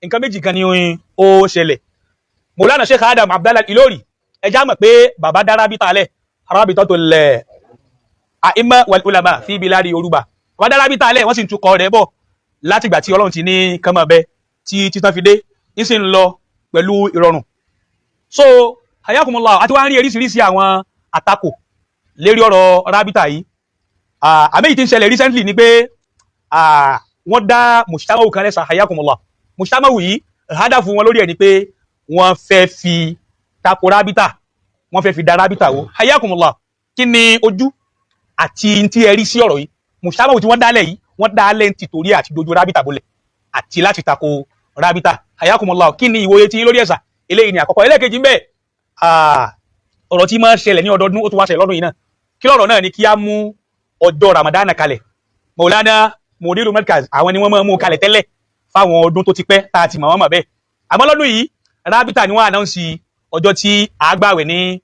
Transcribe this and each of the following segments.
Nǹkan méjì kan ni ó ṣẹlẹ̀. Mawlana Sheikh Adam Abdallah Ilori, ẹ já mọ̀ pé bàbá dá rábítà lẹ̀, Rabitatul A'imma wal Ulama fi biladi Yorùbá. Bàbá dá rábítà lẹ̀, wọ́n sì ń tukọ̀ rẹ̀ bọ̀ látìgbà tí Ọlọ́run ti ní kánmọ̀ bẹ tí títàn fi dé, ń sì ń lọ pẹ̀lú ìrọ̀rùn. So hayakumullah, àti wọ́n á rí oríṣiríṣi àwọn àtakò lérí ọ̀rọ̀ rábítà yìí. Àmì yìí tí ń ṣẹlẹ̀ recently ni pé wọ́n dá mujtama'u kan lẹ́sà. Hayakumullah, mujtama'u yìí, hádàfù wọn lórí ẹ̀ ni pé wọ́n fẹ́ fi tako rábítà, wọ́n fẹ́ fi da rábítà wó. Hayakumullah, kí ni ojú àti tí ẹ rí sí ọ̀rọ̀ yìí? Mujtama'u tí wọ́n dálẹ̀ yìí, wọ́n dálẹ̀ ń tìtorí àti dojú rábítà bolẹ̀ àti láti tako rábítà. Hayakumullah, kí ni ìwòye tí lórí ẹ̀sà? Eléyìí ni àkọ́kọ́. Ẹlẹ́ẹ̀kejì ń bẹ, ọ̀rọ̀ tí máa ń ṣẹlẹ̀ ní ọdọọdún, ó tún wá ṣẹlẹ̀ lọ́dún yìí náà. Kí lọ́rọ̀ náà ni? Kí á mú ọjọ́ Ramadan kalẹ̀. Maulana Mudiru Markaz, àwọn ni wọ́n máa mú kalẹ̀ tẹ́lẹ̀ fáwọn ọdún tó ti pẹ́ tá a ti mọ̀ wọ́n mọ̀ bẹ́ẹ̀. Àmọ́ lọ́dún yìí, rábítà ni wọ́n announce ọjọ́ tí a gbààwẹ̀ ní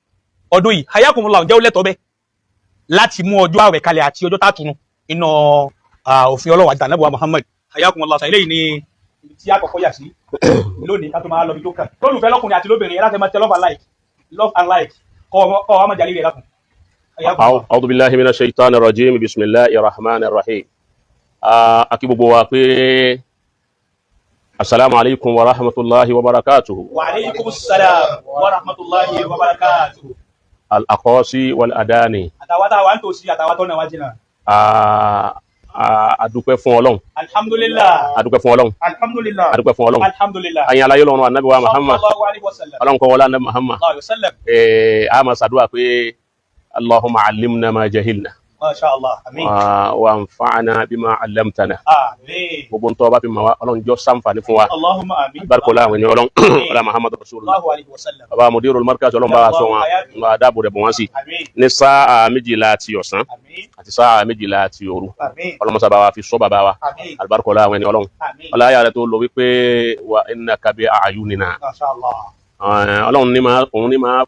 ọdún yìí. Hayakumullah, ǹjẹ́ ó lẹ́tọ̀ọ́ bẹ́ẹ̀ láti mú ọjọ́ àwẹ̀ kalẹ̀ àti ọjọ́ tààtùnú iná òfin Ọlọ́run àti ànábì wa Muhammad? Hayakumullah, eléyìí ni ibi tí a kọ́kọ́ yà sí lónìí ká tó máa lọ bí tó kàn. Lólùfẹ́ lọ́kùnrin àti lóbìnrin, ẹ láti máa tẹ love and like, love and like, kọ́ ọ ọmọ jàlí rẹ̀ lákùn. أعوذ بالله من الشيطان الرجيم، بسم الله الرحمن الرحيم. A kí gbogbo wa pé assalamu alaikum wa rahmatullahi wa barakatuhu. Wa alaikum salam wa rahmatullahi wa barakatuhu. Al-aqasi wal adani. Àtàwọn táwa ń tòsí, àtàwọn tó náà wá jìnnà. A dúpẹ́ fún Ọlọ́run. Alhamdulillah. A dúpẹ́ fún Ọlọ́run. Alhamdulillah. A dúpẹ́ fún Ọlọ́run. Alhamdulillah. Ayin alayé lọ́run Ànábì wa Muhammad. Sallallahu alaihi wasallam. Ọlọ́run kọ́ wọlé Ànábì Muhammad. Sallallahu alaihi wasallam. A máa ṣàdúrà pé Allahumma allimna ma jahilna. Masha Allah, àmín. Wa anfa'na bima 'allamtana. Àmín. Gbogbo ntọ́ bá fi mọ̀ wá, Ọlọ́run jọ ṣàǹfààní fún wa. Allahumma àmín. Barikola àwọn ènìyàn Ọlọ́run ọlá Muhammadu Rasulullah. Sallallahu alaihi wasallam. Baba Mudirul Markaz, Ọlọ́run bá wa sọ wọn, bá wa dáàbò rẹ̀ bọ̀ wọ́n sí. Àmín. Ní sáà 12 ti ọ̀sán Àmín. àti sáà 12 ti òru, Àmín. Ọlọ́mọsá bá wa fi sọ bàbá wa. Àmín. Alibarikola àwọn ènìyàn Ọlọ́run. Àmín. Ọláyà rẹ̀ tó lọ wípé wa innaka bi a'yunina. Masha Allah. Ọlọ́run ní máa, òun ní máa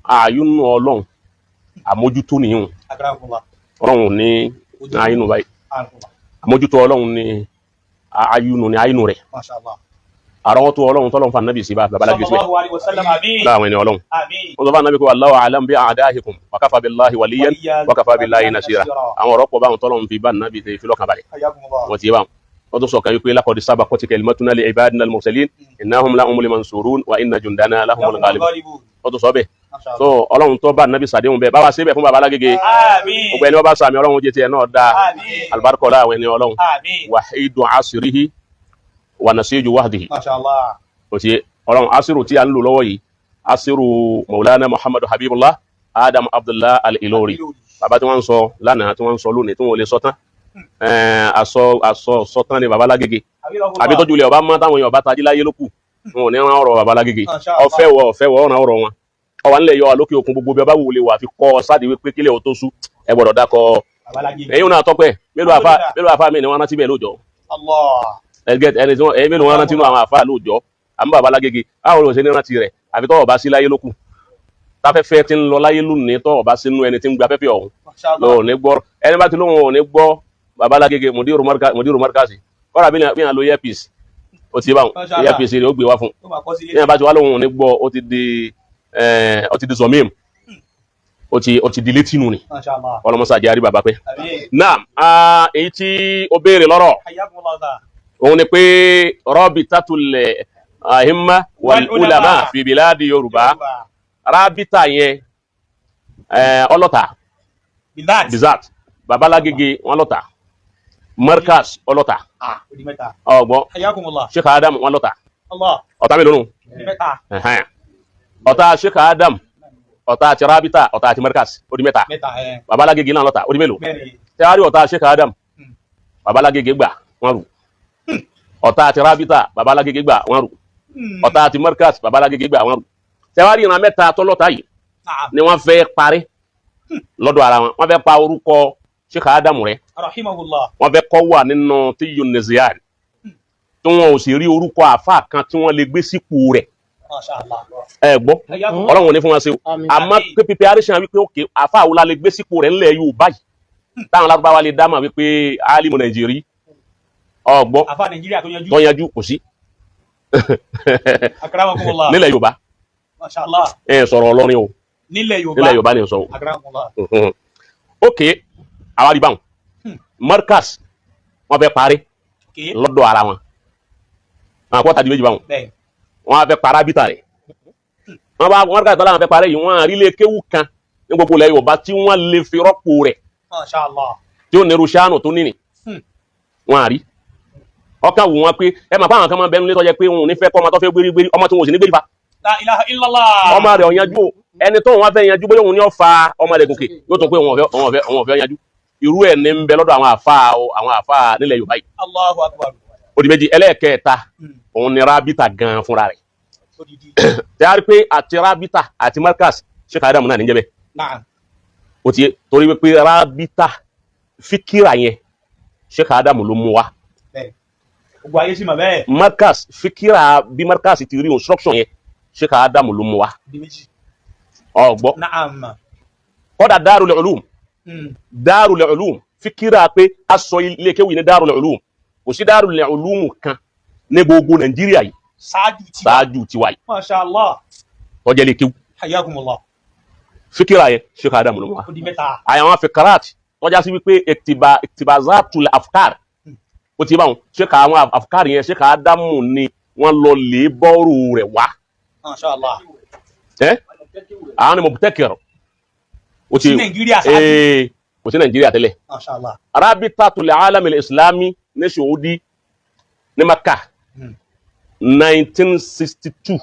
àyúnú Ọlọ́run àmójútó nìyún. Akramakumullah. Ọlọ́run ní àyínú báyìí. Akramakumullah. Àmójútó Ọlọ́run ní àyúnú ní àyínú rẹ̀. Masha Allah. Àrọ́wọ́tó Ọlọ́run tọ́lọ́run fún Ànábì sí bá babalági síbẹ̀. Sallallahu alaihi wasallam, àmín. Láwọn ènìyàn Ọlọ́run. Àmín. Wọ́n sọ fún Ànábì pé wallahu a'lam bi a'da'ikum wa kafa billahi waliyyan wa kafa billahi nasira. Àwọn ọ̀rọ̀ pọ̀ báwọn tọ́lọ́run fi bá Ànábì tẹ ìfilọ́kàn balẹ̀. Hayyakumullah. Wọ́n ti yé báwọn. Wọ́n tún sọ kan wípé laqad sabaqat kalimatuna li ibadina al-mursalin innahum lahumul mansurun wa inna jundana lahumul ghalibun. Wọ́n tún sọ bẹ́ẹ̀. Masha So Allah. Ọlọ́run tó bá Ànábì sàdéhùn bẹ́ẹ̀, bá wa ṣe bẹ́ẹ̀ fún babalágége. Àmín. Gbogbo ẹni wọ́n bá sàmì, Ọlọ́run jẹ́ tiẹ̀ náà dáa. Àmín. Alibarikọ́lá àwọn ẹni Ọlọ́run. Àmín. Wahidu asirihi wa nasiju wahdihi. Masha Allah. O ti Ọlọ́run asiru tí a ń lò lọ́wọ́ yìí, asiru Maulana Muhammadu Habibullah Adam Abdullah Al-Ilori, bàbá tí wọ́n ń sọ lánàá, tí wọ́n ń sọ lónìí, tí wọ́n ò lè sọ tán, asọ asọ sọtán ni babalágége. Àbí tọ́jú ilẹ̀ ọba mọ́ táwọn èèyàn ọba tají láyé ló kù, wọn ò ní rán ọ̀rọ̀ babalágége. Masha Allah. Ọ̀fẹ́ wọ, ọ̀fẹ́ wọ ọ̀ràn ọ̀rọ̀ wọn ọwà ńlẹ̀ yọ wà lókè òkun, gbogbo bí ọba wò lè wà fi kọ́ ọ sáàdì wípé kílẹ̀ ò tó sú, ẹ gbọ́dọ̀ dákọ. Babalágége. Ẹ̀yin náà tọ́pẹ́. Mélòó àfa, mélòó àfa mi ni wọ́n rántí bẹ́ẹ̀ lóòjọ́? Allah. Ẹgẹ ẹni tí wọn ẹ̀yin mélòó wọn rántí nínú àwọn àfa lóòjọ́? Àmọ́ babalágége, báwo ló ṣe ní rántí rẹ̀? Àfi tọ́wọ́ bá sí láyé lókù, táfẹ́fẹ́ ti ń lọ láyé lónìí, tọ́wọ́ bá sínú ẹni tí ń gba afẹ́fẹ́ ọ̀hún. Masha Allah. Lọ ní gbọ́. Ẹni bá ti lóhùn ò ní gbọ́ babalágége Mudiru Markazi, kọ́ra bí yàn lo earpiece, ó ti báwọn. Masha Allah. Earpiece rẹ̀ ó gbé wá fún. Tó máa kọ́ sílé. Bí yàn bá ti wá lóhùn ò ní gbọ́, ó ti di ó ti di zọmíìm, ó ti di létí nù ni. Masha Allah. Ọlọmọsá jẹ́ àrí bàbá pẹ́. Àmín. Naam, èyí tí ó béèrè lọ́rọ̀, Hayyakumullah ta. òun ni pé Rabitatul Ahimma wal Wal ulama. Ulama fi biladi Yorùbá, rábítà yẹn, ọlọ́ta. Bizat. Bizat, babalágége wọn lọ́ta, Markaz ọlọ́ta. Ah, ó di mẹ́ta. Ọgbọ́n. Hayyakumullah. Sheikh Adam wọn lọ́ta. Allah. Ọ̀tá mélòó nù? Ó di mẹ́ta. Ẹ̀hẹ́n. Ọ̀tá Sheikh Adam, ọ̀tá àti rábítà, ọ̀tá àti Markaz, ó di mẹ́ta. Mẹ́ta ẹ̀. Babalágége náà lọ́ta, ó di mélòó? Mẹ́rin. Tẹ́wárí ọ̀tá Sheikh Adam, babalágége gbà wọ́n rù. Ọ̀tá àti rábítà, babalágége gbà wọ́n rù. Ọ̀tá àti Markaz, babalágége gbà wọ́n rù. Tẹ́wárí ìran mẹ́ta tọ́lọ́ta yìí ni wọ́n fẹ́ parí lọ́dọ̀ ara wọn. Wọ́n fẹ́ pa orúkọ Sheikh Adam rẹ̀. Rahimahullah. Wọ́n fẹ́ kọ́ wà nínú tíyù nìzíàd tí wọn ò sì rí orúkọ àáfàá kan tí wọ́n lè gbé sípò rẹ̀. Masha Allah. Ẹ gbọ́, Ọlọ́run ò ní fún wọn ṣe o. Àmọ́ pé preparation wípé òkè àáfàá wo la lè gbé sípò rẹ̀ ńlẹ̀ Yorùbá yìí táwọn Lárúbáwá lè dámà wípé alimu Nàìjírí ọgbọ́n Àfa Nàìjíríà tó yanjú. Tó yanjú kò sí. Akramakumullah. Nílẹ̀ Yorùbá. Masha Allah. Ẹ sọ̀rọ̀ Ọlọ́rin o. Nílẹ̀ Yorùbá. Nílẹ̀ Yorùbá ni sọ o. Akramakumullah. Ok, àwa rí báwọn Markaz wọn fẹ́ parí lọ́dọ̀ ara wọn, àwọn akọ́ta di méjì báwọn. Wọn á fẹ́ para bíta rẹ̀, wọn bá Markaz tọ́lá wọn fẹ́ parí yìí, wọn àrílé kéwù kan ní gbogbo ilẹ̀ Yorùbá tí wọ́n lè fi rọ́pò rẹ̀. Masha Allah. Tí ó nírú sáànù tó níní wọn àrí ọkàn wù wọn pé ẹ máa fáwọn kan máa bẹnu létọ́ jẹ pé wọn ò ní fẹ́ kọ́ ọmọ tó fẹ́ gbérí gbérí, ọmọ tí wọn ò sì ní gbérí fa. La ilaha illallah. Ọmọ rẹ̀ ọ̀yanjú o, ẹni tó wọn fẹ́ yanjú bóyá òun ní ọ̀fà ọmọ rẹ̀ gòkè yóò tún pé òun ọ̀fẹ́ òun ọ̀fẹ́ òun ọ̀fẹ́ yanjú. Irú ẹ̀ ní ń bẹ lọ́dọ̀ àwọn àfa o, àwọn àfa nílẹ̀ Yorùbá yìí. Allahu akbar. Ó di méjì. Ẹlẹ́ẹ̀kẹta, òun ni rábítà gan fúnra rẹ̀. Odidi. Tẹ́ a rí pé àti rábítà àti Markaz, Sheikh Adam náà níjẹ́ bẹ́ẹ̀. Naam. Ó ti yé, torí wípé rábítà fíkìrà yẹn, Sheikh Adam ló mú wa. Bẹ́ẹ̀. Gbogbo ayé sì mọ̀ bẹ́ẹ̀. Markaz fíkìrà, bí Markaz ti rí instruction yẹn, Sheikh Adam ló mú wa. Di méjì. Ọgbọ́. Naam. Kọ́dà Darul Ulum, Darul Ulum fíkìrà pé a sọ ilé kéwì ní Darul Ulum, kò sí Darul Ulum kan ní gbogbo Nàìjíríà yìí Ṣáájú tiwa. ṣáájú tiwa yìí Masha Allah. tó jẹ́ ilé kéwù. Hayyakumullah. Fíkìrà yẹn, Sheikh Adam ló mú wa. Ó di mẹ́ta. Àwọn fikarat tọ́já sí wípé ìtìbàzátul afkar, ó ti bá wọn Sheikh, àwọn afkar yẹn, Sheikh Adamu ni wọ́n lọ lè bọ́ọ̀rù rẹ̀ wá. Masha Allah. Ẹ́ àwọn ni mubtakir, ó ti Sí Nàìjíríà ṣáájú. Ee, kò sí Nàìjíríà tẹ́lẹ̀. Masha Allah. Rabitatul Alam al-Islami ní Saudi, ní Maka, 1962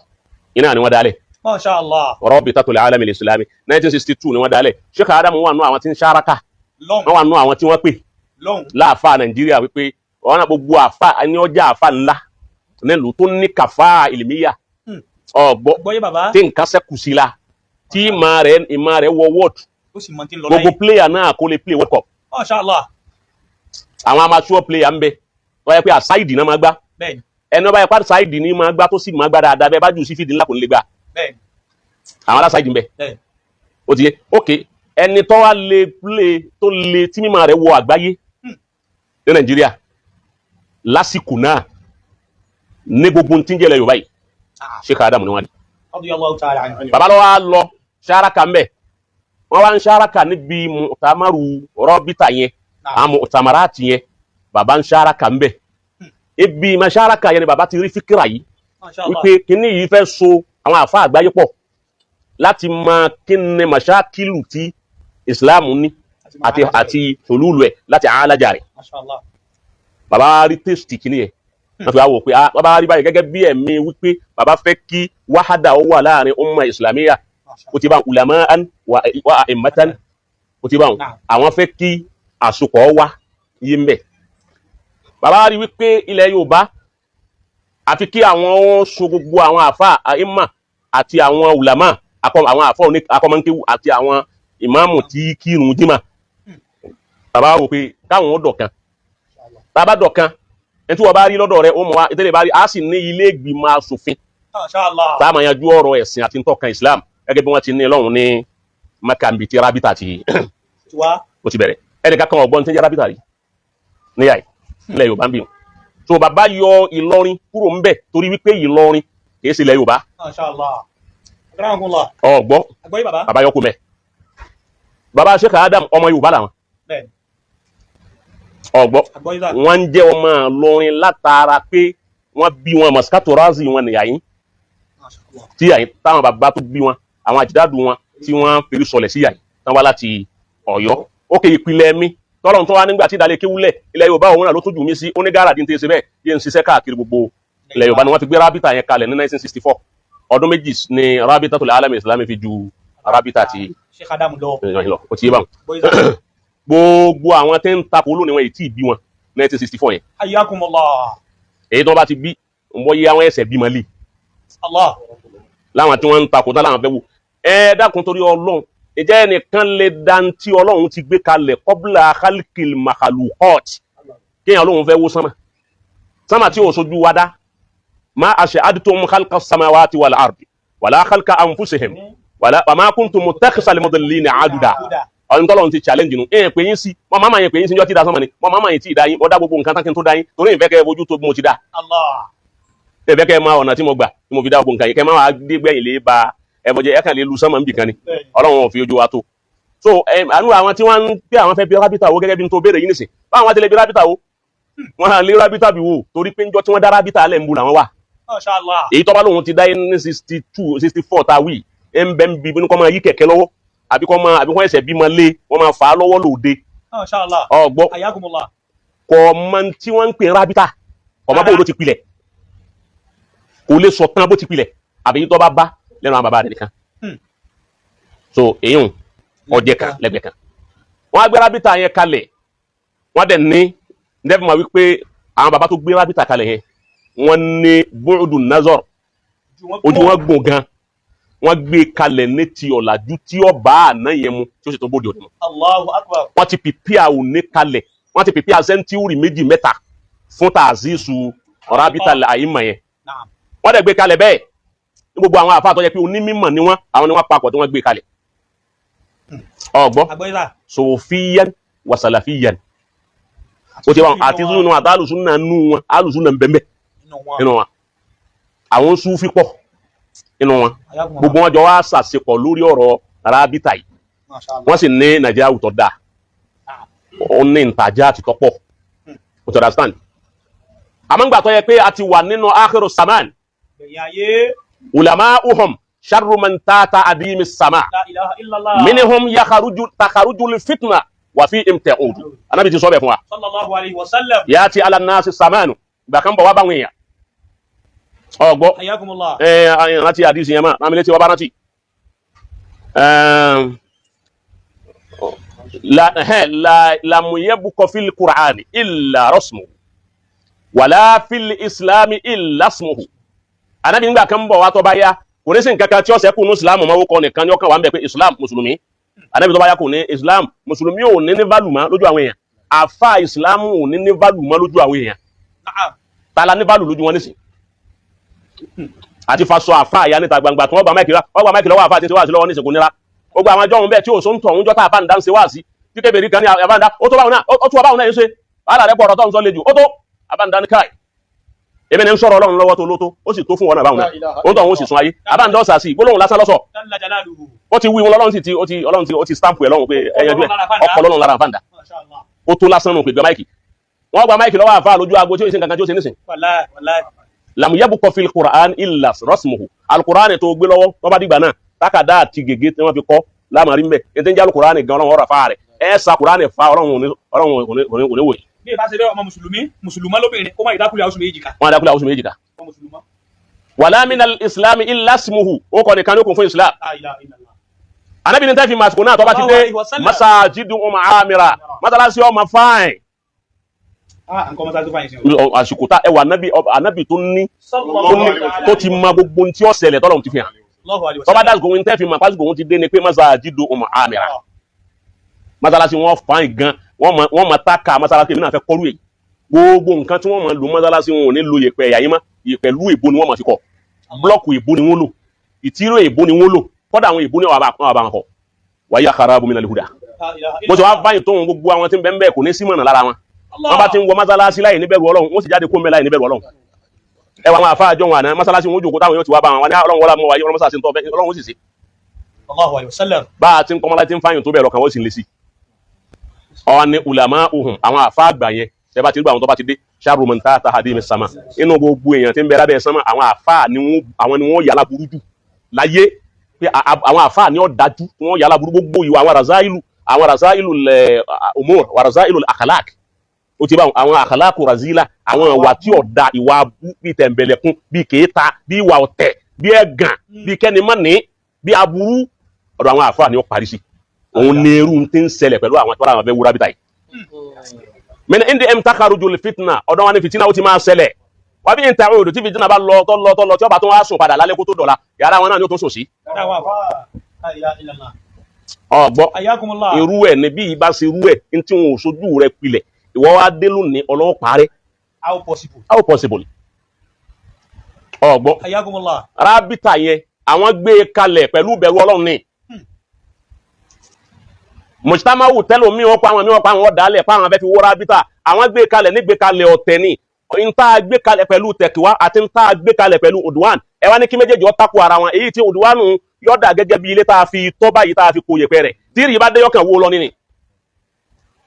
iná ni wọ́n dálẹ̀. Masha Allah. Rabitatul Alam al-Islami, 1962 ni wọ́n dálẹ̀. Sheikh Adamu wà nù àwọn tí ń ṣáraka. Lọ́hùn. Wọ́n wà nù àwọn tí wọ́n pè Lọ́hùn. láàfáà Nàìjíríà wípé wọn náà gbogbo àfáà ní ọjà àfáà ńlá nílùú tó ní kàfáà ìlìmíyà ọgbọ Gbọ́yé bàbá. tí nǹkan sẹ́kù sí la, tí ìmọ̀ rẹ̀ wọ wọ́ọ̀dù. Ó sì mọ tí ń lọ Gbogbo láyé. player náà kó lè play World Cup. Masha Allah. Àwọn amateur player ń bẹ wọ́n yẹ pé àsáìdì náà máa gbá. Bẹ́ẹ̀ni. Ẹni wọ́n bá yẹ pé àsáìdì ní máa gbá tó sì máa gbá dáadáa, bẹ́ẹ̀ bá jù sí fìdí ńlá kò ní lè gbá. Bẹ́ẹ̀ni. Àwọn alásáìdì ń bẹ. Bẹ́ẹ̀ni. Ó ti yé. Ok, ẹni tó wá lè play tó lè tí mímọ̀ rẹ̀ wọ àgbáyé ní Nàìjíríà lásìkò náà ní gbogbo tí ń jẹ́lẹ̀ Yorùbá yìí, Sheikh Adam ni wọ́n di. Radiyallahu ta'ala anhu. Bàbá lọ́wọ́ á lọ sáraka ń bẹ̀, wọ́n wá ń sáraka níbi mùtàmárù rọ́bìtà yẹn, àwọn mùtàmáràtì yẹn, bàbá ń sáraka ń bẹ̀. Ibi ìmọ̀ sáraka yẹn ni bàbá ti rí fíkìrà yìí Masha Allah. wípé kíní yìí fẹ́ so àwọn àfa àgbáyé pọ̀ láti mọ kíni màṣákìlù tí Ìsìláàmù ní àti hululu ẹ̀ láti alájà rẹ̀. Masha Allah. Bàbá rí tèstì kíní yẹn, wọ́n fi wá wò pé ah, bàbá rí báyìí gẹ́gẹ́ bí ẹ̀mí wípé bàbá fẹ́ kí wàhádà ó wà láàrin umma islamiyya. Masha Ó ti bá ulama'an wa a'immatan, ó ti bá wọn Naam. àwọn fẹ́ kí àsopọ̀ wá yé ń bẹ̀. Bàbá rí wípé ilẹ̀ Yorùbá, àfi kí àwọn ó so gbogbo àwọn àfa àìmà àti àwọn ulama àwọn àfa akọmọkéwù àti àwọn ìmáàmù tí kírun jímà. Bàbá wò pé káwọn ó dọ̀kan, bàbá dọ̀kan, ẹni tí wọ́n bá rí lọ́dọ̀ rẹ̀ ó mọ̀ wá ìtẹ́lẹ̀ bá rí, a sì ní ilé ìgbìmọ̀ asòfin Masha Allah. tá a máa yanjú ọ̀rọ̀ ẹ̀sìn àti ntọ́kan Islam gẹ́gẹ́ bí wọ́n ti ní lọ́hùn ní Mẹ́kà níbi tí rábítà ti Tiwa. ó ti bẹ̀rẹ̀. Ẹnìkan kan ọ̀gbọ́n tí ń jẹ́ rábítà rí níyà yìí ilẹ̀ Yorùbá ń bì wọn. So bàbá yọ Ìlọrin kúrò ńbẹ̀ torí wípé Ìlọrin kìí ṣe ilẹ̀ Yorùbá. Masha Allah. Akramakumullah. Ọ̀gbọ́n. Àgbọ́yé bàbá. Bàbá yọ kó mẹ́. Bàbá Sheikh Adam, ọmọ Yorùbá làwọn. Bẹ́ẹ̀ni. Ọ̀gbọ́n. Àgbọ́yé sà. Wọ́n ń jẹ́ ọmọ Ìlọrin látara pé wọ́n bí wọn Moscato razi wọn nìyà yín. Masha Allah. Tí àyín táwọn bàbá tó bí wọn, àwọn àjìdádù wọn tí wọ́n fèrè sọlẹ̀ sí yàyín tán wá láti Ọ̀yọ́. Ókè ìpìlẹ̀ mi tọ́lọ̀ tó wá nígbà tí ìdálé kéwúlẹ̀ ilẹ̀ Yorùbá, òun náà ló tójú mi sí onígàrà dín tẹ́sẹ̀ bẹ́ẹ̀ yé ń ṣiṣẹ́ káàkiri gbogbo ilẹ̀ Yorùbá ni wọ́n fi gbé rábítà yẹn kalẹ̀ ní 1964. Ọdún 2 ni Rabitatul Alam Islami fi ju rábítà ti Sheikh Adam lọ. lọ. Ó ti yé báwọn. Àgbọ́yé sà. Gbogbo àwọn tẹ́ ń takò lónìí, wọn èyí tí ì bí wọn 1964 yẹn. Hayyakumullah. Èyí tí wọ́n bá ti bí ń bọ́ yé àwọn ẹsẹ̀ bímọ lé Allah. láwọn tí wọ́n ń takò tán láwọn fẹ́ wò. Ẹ dákun, torí Ọlọ́run, ìjẹ́ ẹnìkan lè dantí Ọlọ́run ti gbé kalẹ̀ qabla khalqil makhluqat, kéèyàn Ọlọ́run fẹ́ wó sánmà, sánmà tí ò sojú wa dá? Ma ashhadtum khalqa samawati wal ardi wala khalqa anfusihim wala wa ma kuntum muttakhidhal mudillina aduda. Ọ̀run tọ́lọ́run ti challenge nu ẹ̀ pé yín sí mọ máma yẹn, pé yín sí njọ́ tí da sánmà ni mọ máma yẹn tí ì dá yín. Mo dá gbogbo nǹkan tán kí n tó dá yín, torí ìfẹ́ kẹ́ ẹ fojú tó bí mo ti dá. Allah. Ẹ fẹ́ kẹ́ ẹ máa ọ̀nà tí mo gbà tí mo fi dá ogun nǹkan yìí, kẹ́ ẹ máa wá dé gbẹ̀yìn lè ba ẹbọjẹ, ẹ kàn lè lu sánmọ̀ níbì kan ni. Ọlọ́run ò fi ojú wa tó. So àánú àwọn tí wọ́n ń pé àwọn fẹ́ bí rábítà wo gẹ́gẹ́ bí n tó béèrè yìí nìsín, báwọn ti lè bí rábítà wo, wọ́n á lé rábítà bí wò, torí pé njọ́ tí wọ́n dá rábítà alẹ́ ń bu làwọn wà. Masha Allah. Èyí tó bá lóun ti dá ní 62, 64 tá a wí, ẹ ń bẹ́ ń bí ní kọ́ máa yí kẹ̀kẹ́ lọ́wọ́, àbí kọ́ máa, àbí kọ́ ẹsẹ̀ bímọ lé, wọ́n máa fà á lọ́wọ́ lòde. Masha Allah. Ọgbọ́. Ayakumullah. Kọ́ mọ tí wọ́n ń pè rábítà, ọmọ bóun ló ti pilẹ̀, kò lè sọ tán bó ti pilẹ̀, àbí yìí tó bá bá lẹ́nu àwọn bàbá rẹ̀ nìkan. So èyí ọjẹ́ kan lẹ́gbẹ̀ẹ́ kan, wọ́n á gbé rábítà yẹn kalẹ̀. Wọ́n dẹ̀ ní ndẹ́fì máa wí pé àwọn bàbá tó gbé rábítà kalẹ̀ yẹn, wọ́n ní bu'du nazar, ojú wọn gùn gan. Wọ́n gbé kalẹ̀ ní ti ọ̀làjú tí ó bá àná yẹn mu, tí ó sì tó bóde òní mu. Allahu akbar. Wọ́n ti pìpìà òní kalẹ̀, wọ́n ti pìpìà century méjì mẹ́ta fún tàzísù rábítà àyímọ̀ yẹn. Naam. Wọ́n dẹ̀ gbé kalẹ̀ bẹ́ẹ̀ ní gbogbo àwọn àfáà tó yẹ pé onímọ̀ ni wọ́n, àwọn ni wọ́n papọ̀ tí wọ́n gbé kalẹ̀. Ọgbọ́? Agbẹ́sà. Sofiyan wa salafiyan, ó ti bá wọn àti sunu àti alùsùnà nù wọn, alùsùnà bẹ́ẹ̀ Nínú wọn. nínú wọn, àwọn sufi pọ̀ nínú wọn. Ayakumullah. Gbogbo wọn jọ wá ṣàṣepọ̀ lórí ọ̀rọ̀ rábítà yìí. Masha Allah. Wọ́n sì ní Nàìjíríà àwùjọ dáa, ó ní ìtajà àti tọ́pọ̀ o ti understand. Àmọ́ ńgbà tó yẹ pé a ti wà nínú akhiru saman, Gbẹ̀yìn ayé. ulama'uhum sharru man tata adimi sama. La ilaha illallah. Minhum yakharuju takharuju lifitna wa fi imta'udu. Anabi ti sọ bẹ́ẹ̀ fún wa. Sallallahu alayhi wa sallam. Yati ala nasi samanu, ìgbà kan bọ̀ wá báwọn èèyàn, ọgbọ́? Ayakumullah. Ẹ rántí àdìsí yẹn mà rámi létí, wọ́n bá rántí. La la lam yabqa fil qur'ani illa rasmuhu wala fil islami illa ismuhu. Anabi nígbà kan bọ̀ wá, tó bá yá, kò ní sí nǹkan kan tí ó ṣẹ́kù ní islam mọ́. Kọ́ nìkan ní ọkàn wà ń bẹ̀ pé islam, mùsùlùmí. Anabi tó bá yá, kò ní islam, mùsùlùmí ò ní ní value mọ́ lójú àwọn èèyàn, àfa islam ò ní ní value mọ́ lójú àwọn èèyàn. Naam. Tala ní value lójú wọn nísìn àti faṣọ àfa àyà níta gbangba tí wọ́n gba mic, wọ́n gba mic lọ́wọ́ àfa àti wáàsí lọ́wọ́ nísìn, kò nira. Gbogbo àwọn ajọ́ òun bẹ́ẹ̀ tí ò sóńtọ̀ òun jọ́ tá àfa ń dá ń ṣe wáàsí tí kébèrè kan ní àfa ń dá ó tó báwọn náà, ó tó báwọn náà yẹn ṣe wàhálà rẹ pọ̀, ọ̀rọ̀ tó ń sọ le jù, ó tó àfa ń dá ní káì, èmi ní ń sọ̀rọ̀ Ọlọ́run lọ́wọ́ tó lótó, ó sì tó fún wọn náà báwọn náà, ó ń tọ̀ òun sì sun ayé àbá ń dọ́sà sí gbólóhùn lásán lọ́sọ̀. Jalla jalaluhu. Ó ti wí wọn, lọ́lọ́run sì ti ó ti Ọlọ́run ti ó ti stamp ẹ̀ lọ́run pé ẹ̀yẹ́jú ẹ̀ ọkọ̀ lọ́run lára àfáǹdà. Masha Allah. Ó tó lásán nù pé gba mic, wọ́n gba mic lọ́wọ́ àfa lójú aago tí ó sì nǹkan kan tí ó ṣe nísìn. Wallahi wallahi. Lam yabqa fil qur'an illa rasmuhu. Alukur'an tó gbé lọ́wọ́ tó bá dìgbà náà, tákàdá àti gègé tí wọ́n fi kọ́ lámàrí mbẹ́ ètò ìjà alukur'an gan, Ọlọ́run ọ̀rọ̀ fa rẹ̀ ẹ̀ sa kur'an fa, Ọlọ́run Ọlọ́run òní wòye. Bí ìbá ṣe bẹ́ẹ̀, ọmọ mùsùlùmí, mùsùlùmá lóbìnrin, kó má ìdákùlẹ̀ àwọn oṣù méjì ká. Wọn adakula oṣù méjì ká. Ọmọ mùsùlùmá. Wala minal islam illa ismuhu, ó kọ́ nìkan ní okùn fún islam. La ilaha illallah. Anabi ní tẹ́fì màsìkò náà tó bá ti dé, Sallallahu alaihi wasallam. Masajidu ọmọ amira, masalasi ọmọ fáìn. Ah, nǹkan mọ́tà tó fàyè sí o. Àsìkò tá ẹwà anabi, anabi tó ní Sallallahu tó ní tó ti ma gbogbo ohun tí ó ṣẹlẹ̀ tọ́lọ́run ti fi hàn. Allahu alayhi wa Tọ́ba sallam. dásìkò ohun tẹ́fì mà pásìkò ohun ti dé ni pé masajidu ọmọ amira, masalasi wọn fáìn gan, wọ́n ma ta ka masalasi. Èmi náà fẹ́ kọ́rú èyí. Gbogbo nǹkan tí wọ́n máa lò masalasi, wọn ò ní lo yẹ̀pẹ̀ ẹ̀yà yín mọ́, yẹ̀pẹ̀ lú èbó ni wọ́n máa fi kọ́, block èbó ni wọ́n lò, ìtíró èbó ni wọ́n lò, kọ́dà àwọn èbó ni wọ́n bá wọn kọ́. Wàyí àkàrà minal huda. La ilaha Bó ṣe wá báyìí tóun, gbogbo àwọn tí ń bẹ ń bẹ, kò ní sí mọ̀nà lára wọn. Wọ́n bá ti ń wọ masalasi láì níbẹ̀rù Ọlọ́run, wọ́n sì jáde kó ń bẹ láì níbẹ̀rù Ọlọ́run. Ẹ wà àwọn àfáà àjọ wọn àná masalasi, wọn ó jòkó táwọn yóò ti wá bá wọn, wọn ní Ọlọ́run wọlé mọ́ wáyé, Ọlọ́run masalasi ń tọ́ fẹ́, Ọlọ́run ó sì ṣe. Allahu alayhi wa sallam. Bá a ti ń kọ́mọ́lá tí ń fáyìn tó bẹ̀rẹ̀ ọkàn wọ́n sì ń lé sí. Ọ̀hún ni ulama uhum, àwọn àfáà àgbà yẹn, ẹ bá ti rí àwọn tó bá ti dé sharru man tahta hadimi sama, inú gbogbo èèyàn tí ń bẹ lábẹ́ sánmà, àwọn àfáà ni wọ́n, àwọn ni wọ́n yàrá burú jù láyé, pé àwọn àfáà ni ó dájú wọ́n yàrá burú. Gbogbo ìwà àwọn razailu, àwọn razailu lẹ umur wa razailu akhlaq, ó ti bá àwọn akhlaq razila, àwọn ìwà tí ó da, ìwà abú bíi tẹ̀m̀bẹ̀lẹ̀kún, bíi kéèta, bíi ìwà ọ̀tẹ̀, bíi ẹ̀gàn, bíi kẹ́ni-mọ́ni, bíi aburú, ọ̀dọ̀ àwọn àfáà ni ó parí sí. Òun ní irú tí ń ṣẹlẹ̀ pẹ̀lú àwọn tí wọ́n fẹ́ wúra bíta yìí. Min indi em takharuju fitna, ọ̀dọ̀ wọn ni fitina ó ti máa ṣẹlẹ̀. Wà bí n ta òòdù tí fitina bá lọ tó lọ tó lọ, tí ó bá tún wá sùn padà lálẹ́ kó tó dọ̀la, yàrá wọn náà ni ó tún sùn sí. Yàrá wa fa. La ilaha illallah. Ọgbọ́? Ayakumullah. Irú ẹ̀ ní bí ibà ṣe irú ẹ̀ ní tí wọn ò sojú rẹ̀ pilẹ̀, ìwọ wá dé lónìí, ọlọ́wọ́ parẹ́. How possible? How possible? Ọgbọ́? Ayakumullah. Rábìtà yẹn, àwọn gbé e kalẹ̀ pẹ̀lú ìbẹ̀rù Ọlọ́run ni. Mùsùlùmáwù tẹ́lẹ̀ mi, wọ́n pa àwọn mi, wọ́n pa àwọn ọ̀dàlẹ̀ pa àwọn afẹ́ fi wó rábìtà. Àwọn gbé kalẹ̀ nígbé kalẹ̀ ọ̀tẹ̀ ni. N tá a gbé kalẹ̀ pẹ̀lú tẹ̀kíwá àti n tá a gbé kalẹ̀ pẹ̀lú udwan, ẹ wá ní kí méjèèjì ó takò ara wọn. Èyí tí udwan yọ̀dà gẹ́gẹ́ bí ilé tá a fi tọ́ báyìí, tá a fi kó yẹpẹ rẹ̀, tí ìrì bá dé, yọkàn wó lọ nínú.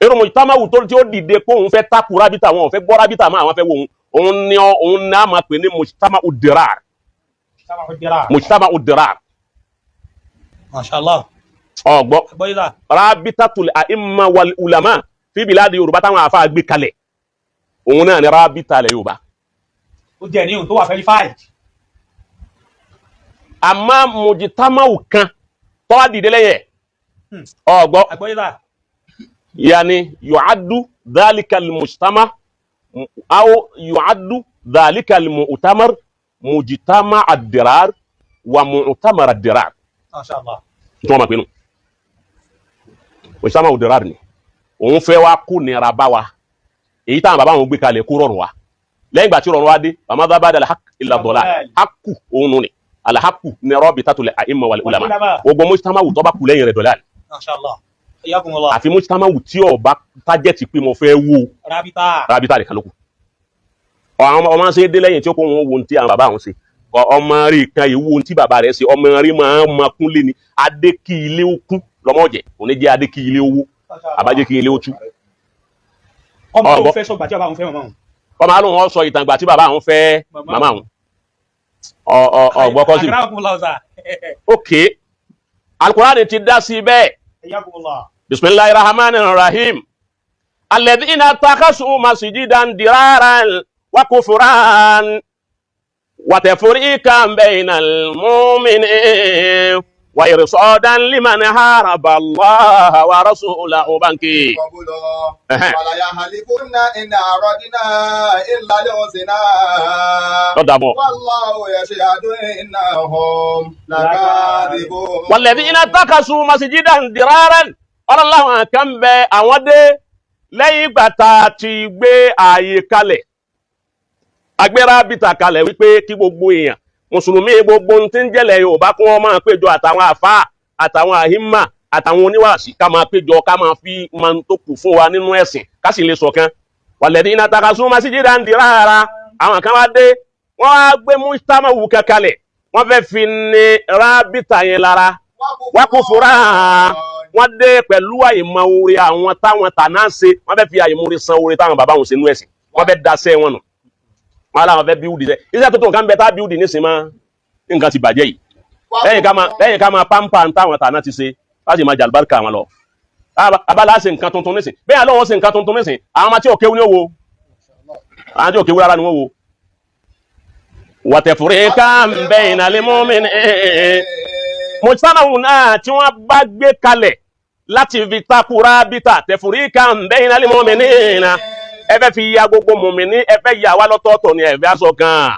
Irun mujtama'u tó tí ó dìde pé òun fẹ́ takò rábítà, wọn ò fẹ́ gbọ́ rábítà mọ́, àwọn fẹ́ wo òun, òun ni òun ní a máa pè ní mujtama'u dirar. Mujtama'u dirar. Masha Allah. Ọgbọ́? Àgbọ́yé sà. Rabitatul a'imma wal ulama fi biladi Yorùbá táwọn àfa gbé kalẹ̀, òun náà ni rábítà lẹ̀ Yorùbá. Ó jẹ́ ní ohun tó wà verified. Àmọ́ mujtama'u kan tó wá dìde lẹ́yìn ẹ̀, ọgbọ́? Àgbọ́yé sà. Yani yu'addu dhalika al-mujtama aw yu'addu dhalika al-mu'tamar mujtama ad-dirar wa mu'tamar ad-dirar. Masha Allah. Tí wọ́n máa pinnu mujtama ad-dirar ni òun fẹ́ wá kó nira bá wa. Èyí táwọn bàbá wọn gbé kalẹ̀ kó rọrùn wa, lẹ́yìn ìgbà tí rọrùn wa dé, wa madha ba'da al-haqq illa ad-dalal. Haqqu òun nù ni al-haqqu ni rabitatul a'imma wal ulama. Gbogbo mujtama tó bá kú lẹ́yìn rẹ̀, dalal. Masha Allah. Hayyakumullah. Àfi mujtama tí ó bá tájẹ́tì pé mo fẹ́ wó Rábítà. Rábítà nìkan ló kù. Àwọn ọmọ ṣe dé lẹ́yìn tí ó kó wọn wo ohun tí àwọn bàbá àwọn ṣe. Ọmọ rí kan yìí wo ohun tí bàbá rẹ̀ ṣe. Ọmọ rí máa ń ma kún lé ni adé kí ilé ó kún lọ́mọ jẹ, òní jẹ́ adé kí ilé owó àbájẹ́ kí ilé ó tú. Ọmọ tó Ọgbọ́. fẹ́ sọgbà tí bàbá òun fẹ́ màmá òun. Ọmọ alóhùn ọ sọ ìtàn ìgbà tí bàbá àwọn fẹ́ màmá àwọn. Ọgbọ́ kọ́ sí. Akramakumullah sà. Ok, Alukurani ti dá sí bẹ́ẹ̀. Hayyakumullah. Bisimilahi rahman rahim. Alladhina takhasu masjidan diraran wa kufran wa tafriqan bainal mu'minin wa irsadan liman haraba Allah wa rasulahu banki. Ẹhẹ́n. وليحلفن إن أردنا إلا الحسنى Lọ́dà bọ̀. والله يشهد إنهم لكاذبون. Walladhina takhasu masjidan diraran, ọlọ́láwọn kan bẹ, àwọn dé lẹ́yìn ìgbà tá a ti gbé ààyè kalẹ̀, agbéra bìtà kalẹ̀ wípé kí gbogbo èèyàn mùsùlùmí, gbogbo ohun tí ń jẹ́lẹ̀ Yorùbá, kí wọ́n máa péjọ, àtàwọn àfáà àtàwọn àhímà àtàwọn oníwàásí, ká máa péjọ, ká máa fi máa tó kù fún wa nínú ẹ̀sìn, ká sì lè ṣọ̀kan. Walladhina takhasu masjidan dirara, àwọn kan wá dé, wọ́n wá gbé mujtama'u kalẹ̀, wọ́n fẹ́ fi ní rábìtà yẹn lára wákòfòrá. Wọ́n dé pẹ̀lú àìmọ̀ oore àwọn táwọn tàná ṣe, wọ́n fẹ́ fi àìmọ̀ oore san oore táwọn bàbá wọn ṣe nú ẹ̀sìn. Wọ́n fẹ́ daṣẹ́ wọn nù, wọ́n làwọn fẹ́ build iṣẹ́, iṣẹ́ tuntun kan bẹ tá build nísìnyí mọ́. Nǹkan ti bàjẹ́ yìí, lẹ́yìn ká máa pampa táwọn tàná ti ṣe láti máa jàlùbáríkà wọn lọ. Abala ṣe nǹkan tuntun nísìn bẹ́ẹ̀, àlọ́ wọn ṣe nǹkan tuntun nísìn. Àwọn ọmọ tí ò kéwú ní òwò, àwọn tí ò kéwú rárá ni wọ́n wò. Wàtẹ̀fúrẹ́ bayna lil mu'minin, mujtama'u náà tí wọ́n bá gbé kalẹ̀ láti fi takura bíta tafriqan bayna lil mu'minina, ẹ fẹ́ fi ya gbogbo mùmíní, ẹ fẹ́ yà wá lọ́tọ̀ọ̀tọ̀ ni, ẹ fẹ́ aṣọ kan.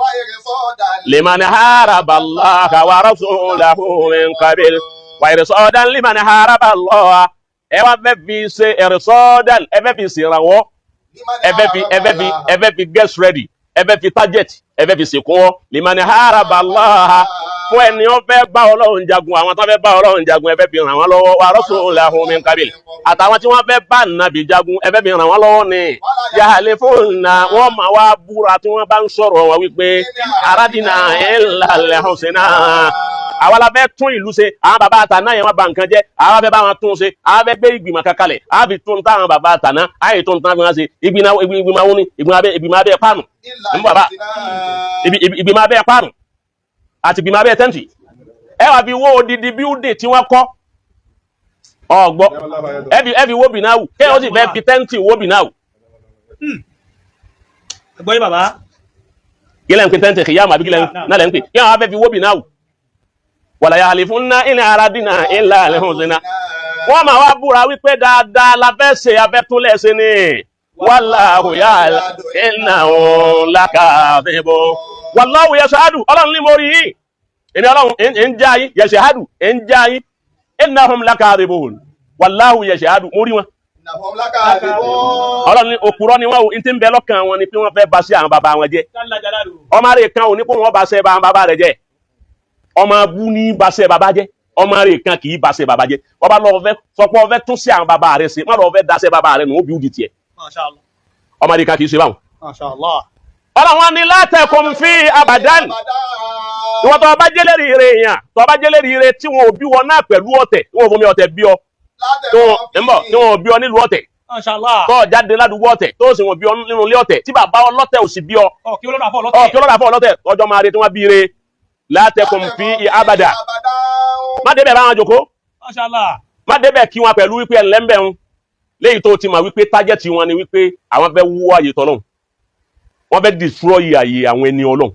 Liman haraba Allaha wa rasulahu min qabil wa irsadan liman haraba Allah, ẹ wá fẹ́ fi ṣe irsadan, ẹ fẹ́ fi ṣèrànwọ́, ẹ fẹ́ fi get ready, ẹ fẹ́ fi target, ẹ fẹ́ fi ṣèkúnwọ́ liman haraba Allah, fún ẹni ó fẹ́ bá Ọlọ́run jagun, àwọn tó fẹ́ bá Ọlọ́run jagun, ẹ fẹ́ fi ràn wọ́n lọ́wọ́. Wa rasulahu min qabil, àtàwọn tí wọ́n fẹ́ bá nàbì jagun, ẹ fẹ́ fi ràn wọ́n lọ́wọ́ ni. Yahalifuna, wọ́n máa wá búra tí wọ́n bá ń sọ̀rọ̀ wọn wípé aradina illa al-husna, àwa la fẹ́ tún ìlú ṣe. Àwọn bàbá àtàná yẹn, wọ́n bà nǹkan jẹ́, àwa fẹ́ bá wọn tún ṣe. Àwa fẹ́ gbé ìgbìmọ̀ kankalẹ̀, àwa fi tún táwọn bàbá àtàná àyè tún tán fi wọn ṣe. Ìgbìmọ̀ àwọn ni ìgbìmọ̀ abẹ́ páànù ń bàbá ìgbìmọ̀ abẹ́ páànù àti ìgbìmọ̀ abẹ́ tẹ́ǹtì. Ẹ wá fi wó odidi building tí wọ́n kọ́. Ọgbọ́? Ẹ fi wó bìnáwù, kéèyàn ó sì fẹ́ fi tẹ́ǹtì wó bìnáwù. Àgbọ́yé bàbá. Kí lẹ́ ń pè tẹ́ǹtì kìyàmù àbí kí lẹ́ náà lẹ́ ń pè? Kéèyàn wá fẹ́ fi wó bìnáwù. Wala yahlifunna in aradna illa al-husna, wọ́n máa wá búra wípé dáadáa la fẹ́ ṣe, afẹ́túnlẹ̀ ṣe ni. Wallahu ya'lamu innahum lakadhibun. Wallahu yashhadu, ọlọ́run ní mo rí yìí, èmi ọlọ́run ń já yín, yashhadu ń já yín, innahum lakadhibun. Wallahu yashhadu, mo rí wọn. Ọlọ́run ní òpùrọ́ ni wọ́n o. N ti ń bẹ lọ́kàn wọn ni pé wọ́n fẹ́ ba sí àwọn bàbá wọn jẹ́. Jalla jalaluhu. Ọmọ rẹ̀ kan ò ní kó wọn bá ṣe bá bàbá rẹ̀ jẹ́. Ọmọ abú ní bá ṣe bàbá jẹ́, ọmọ rẹ̀ kan kì í bá ṣe bàbá jẹ́. Ọba lọ fẹ́ sọ pé ọfẹ́ tún sí àwọn bàbá rẹ̀ ṣe, má lọ fẹ́ daṣẹ́ bàbá rẹ̀ nù, ó bí ó di tiẹ̀. Masha Allah. Ọmọ rẹ̀ kan kì í ṣe báwọn. Masha Allah. Ọlọ́run ní látẹ̀kùn fi abadan. Ìwọ́n tó bá jẹ́lẹ̀rì ire èèyàn, tó bá jẹ́lẹ̀rì ire tí wọn ò bí wọn náà pẹ̀lú ọ̀tẹ̀, tí wọn ò fomi ọ̀tẹ̀ bí ọ, tí wọn ń bọ̀, tí wọn ò bí ọ nílùú ọ̀tẹ̀, Mashallah. tó jáde ládùúgbò ọ̀tẹ̀, tó sì wọn bí ọ nínú ilé ọ̀tẹ̀, tí bàbá ọlọ́tẹ̀ ò sì bí ọ, Ọ kí olódà fọ ọ lọ́tẹ̀. kí ọlọ́dà fún ọlọ́tẹ̀, ọjọ́ máa re tí wọ́n bí ire látẹ̀kùn fi abada. Má débẹ̀ bá wọn jòkó, Mashallah. má débẹ̀ kí wọn pẹ̀lú wípé ẹ̀ńlẹ́ńbẹ̀ ń léyìí tó ti mọ̀ wípé tájẹ́tì wọn ni wípé àwọn fẹ́ wú ààyè tọ́lọ́hun, wọ́n fẹ́ destroy ààyè àwọn ẹni Ọlọ́hun,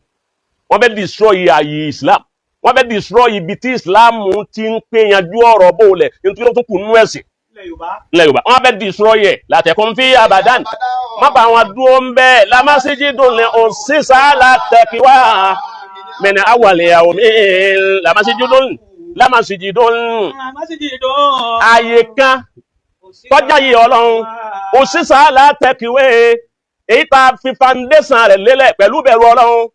wọ́n fẹ́ destroy ààyè Islam, wọ́n fẹ́ destroy ibi tí Islam ti ń pè yanjú ọ̀rọ̀ bóòlẹ̀ nítorí tó kù nínú ẹ̀sìn Ilẹ̀ Yorùbá. ilẹ̀ Yorùbá. Wọ́n fẹ́ destroy ẹ̀ látẹ̀kùn fi abadan. Má bá wọn dúró ń bẹ́ẹ̀ lamasijidun ní òṣìṣà látẹ̀kíwá mẹ́ni awàlẹ̀ àwọn mi lamasijidun lamasijidun Masjidun. ààyè kan tọ́jà yìí Ọlọ́run òṣìṣà látẹ̀kíwé, èyí tá a fi foundation rẹ̀ lélẹ̀ pẹ̀lú bẹ̀rù Ọlọ́run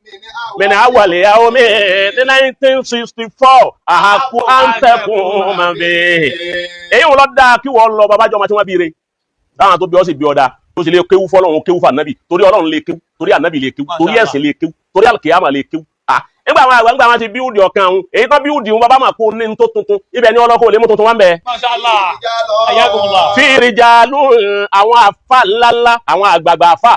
mẹ́ni awàlẹ̀ àwọn mi ní 1964 àhàkù àǹtẹ̀kùn máa fi èyí wọn lọ dáa kí wọ́n lọ babájọ́ ọmọ tí wọ́n bí re táwọn tó bí ọ sì bí ọ dáa tó sì lè kéwú fọlọ́run, kéwú fún ànábì, torí Ọlọ́run lè kéwú, torí ànábì lè kéwú, torí ẹ̀sìn lè kéwú, torí àlùkìyámà lè kéwú. À nígbà àwọn àgbà nígbà wọn ti bíúdì ọ̀kan àwọn èyí tó bíúdì wọn bàbá máa kó ní tó tuntun ibẹ̀ ni ọlọ́kọ̀ lè mú tuntun wá ń bẹ̀. Mashallah. Ayakumullah. Fi ìrìjàlú àwọn àfa ńláńlá, àwọn àgbààgbà àfa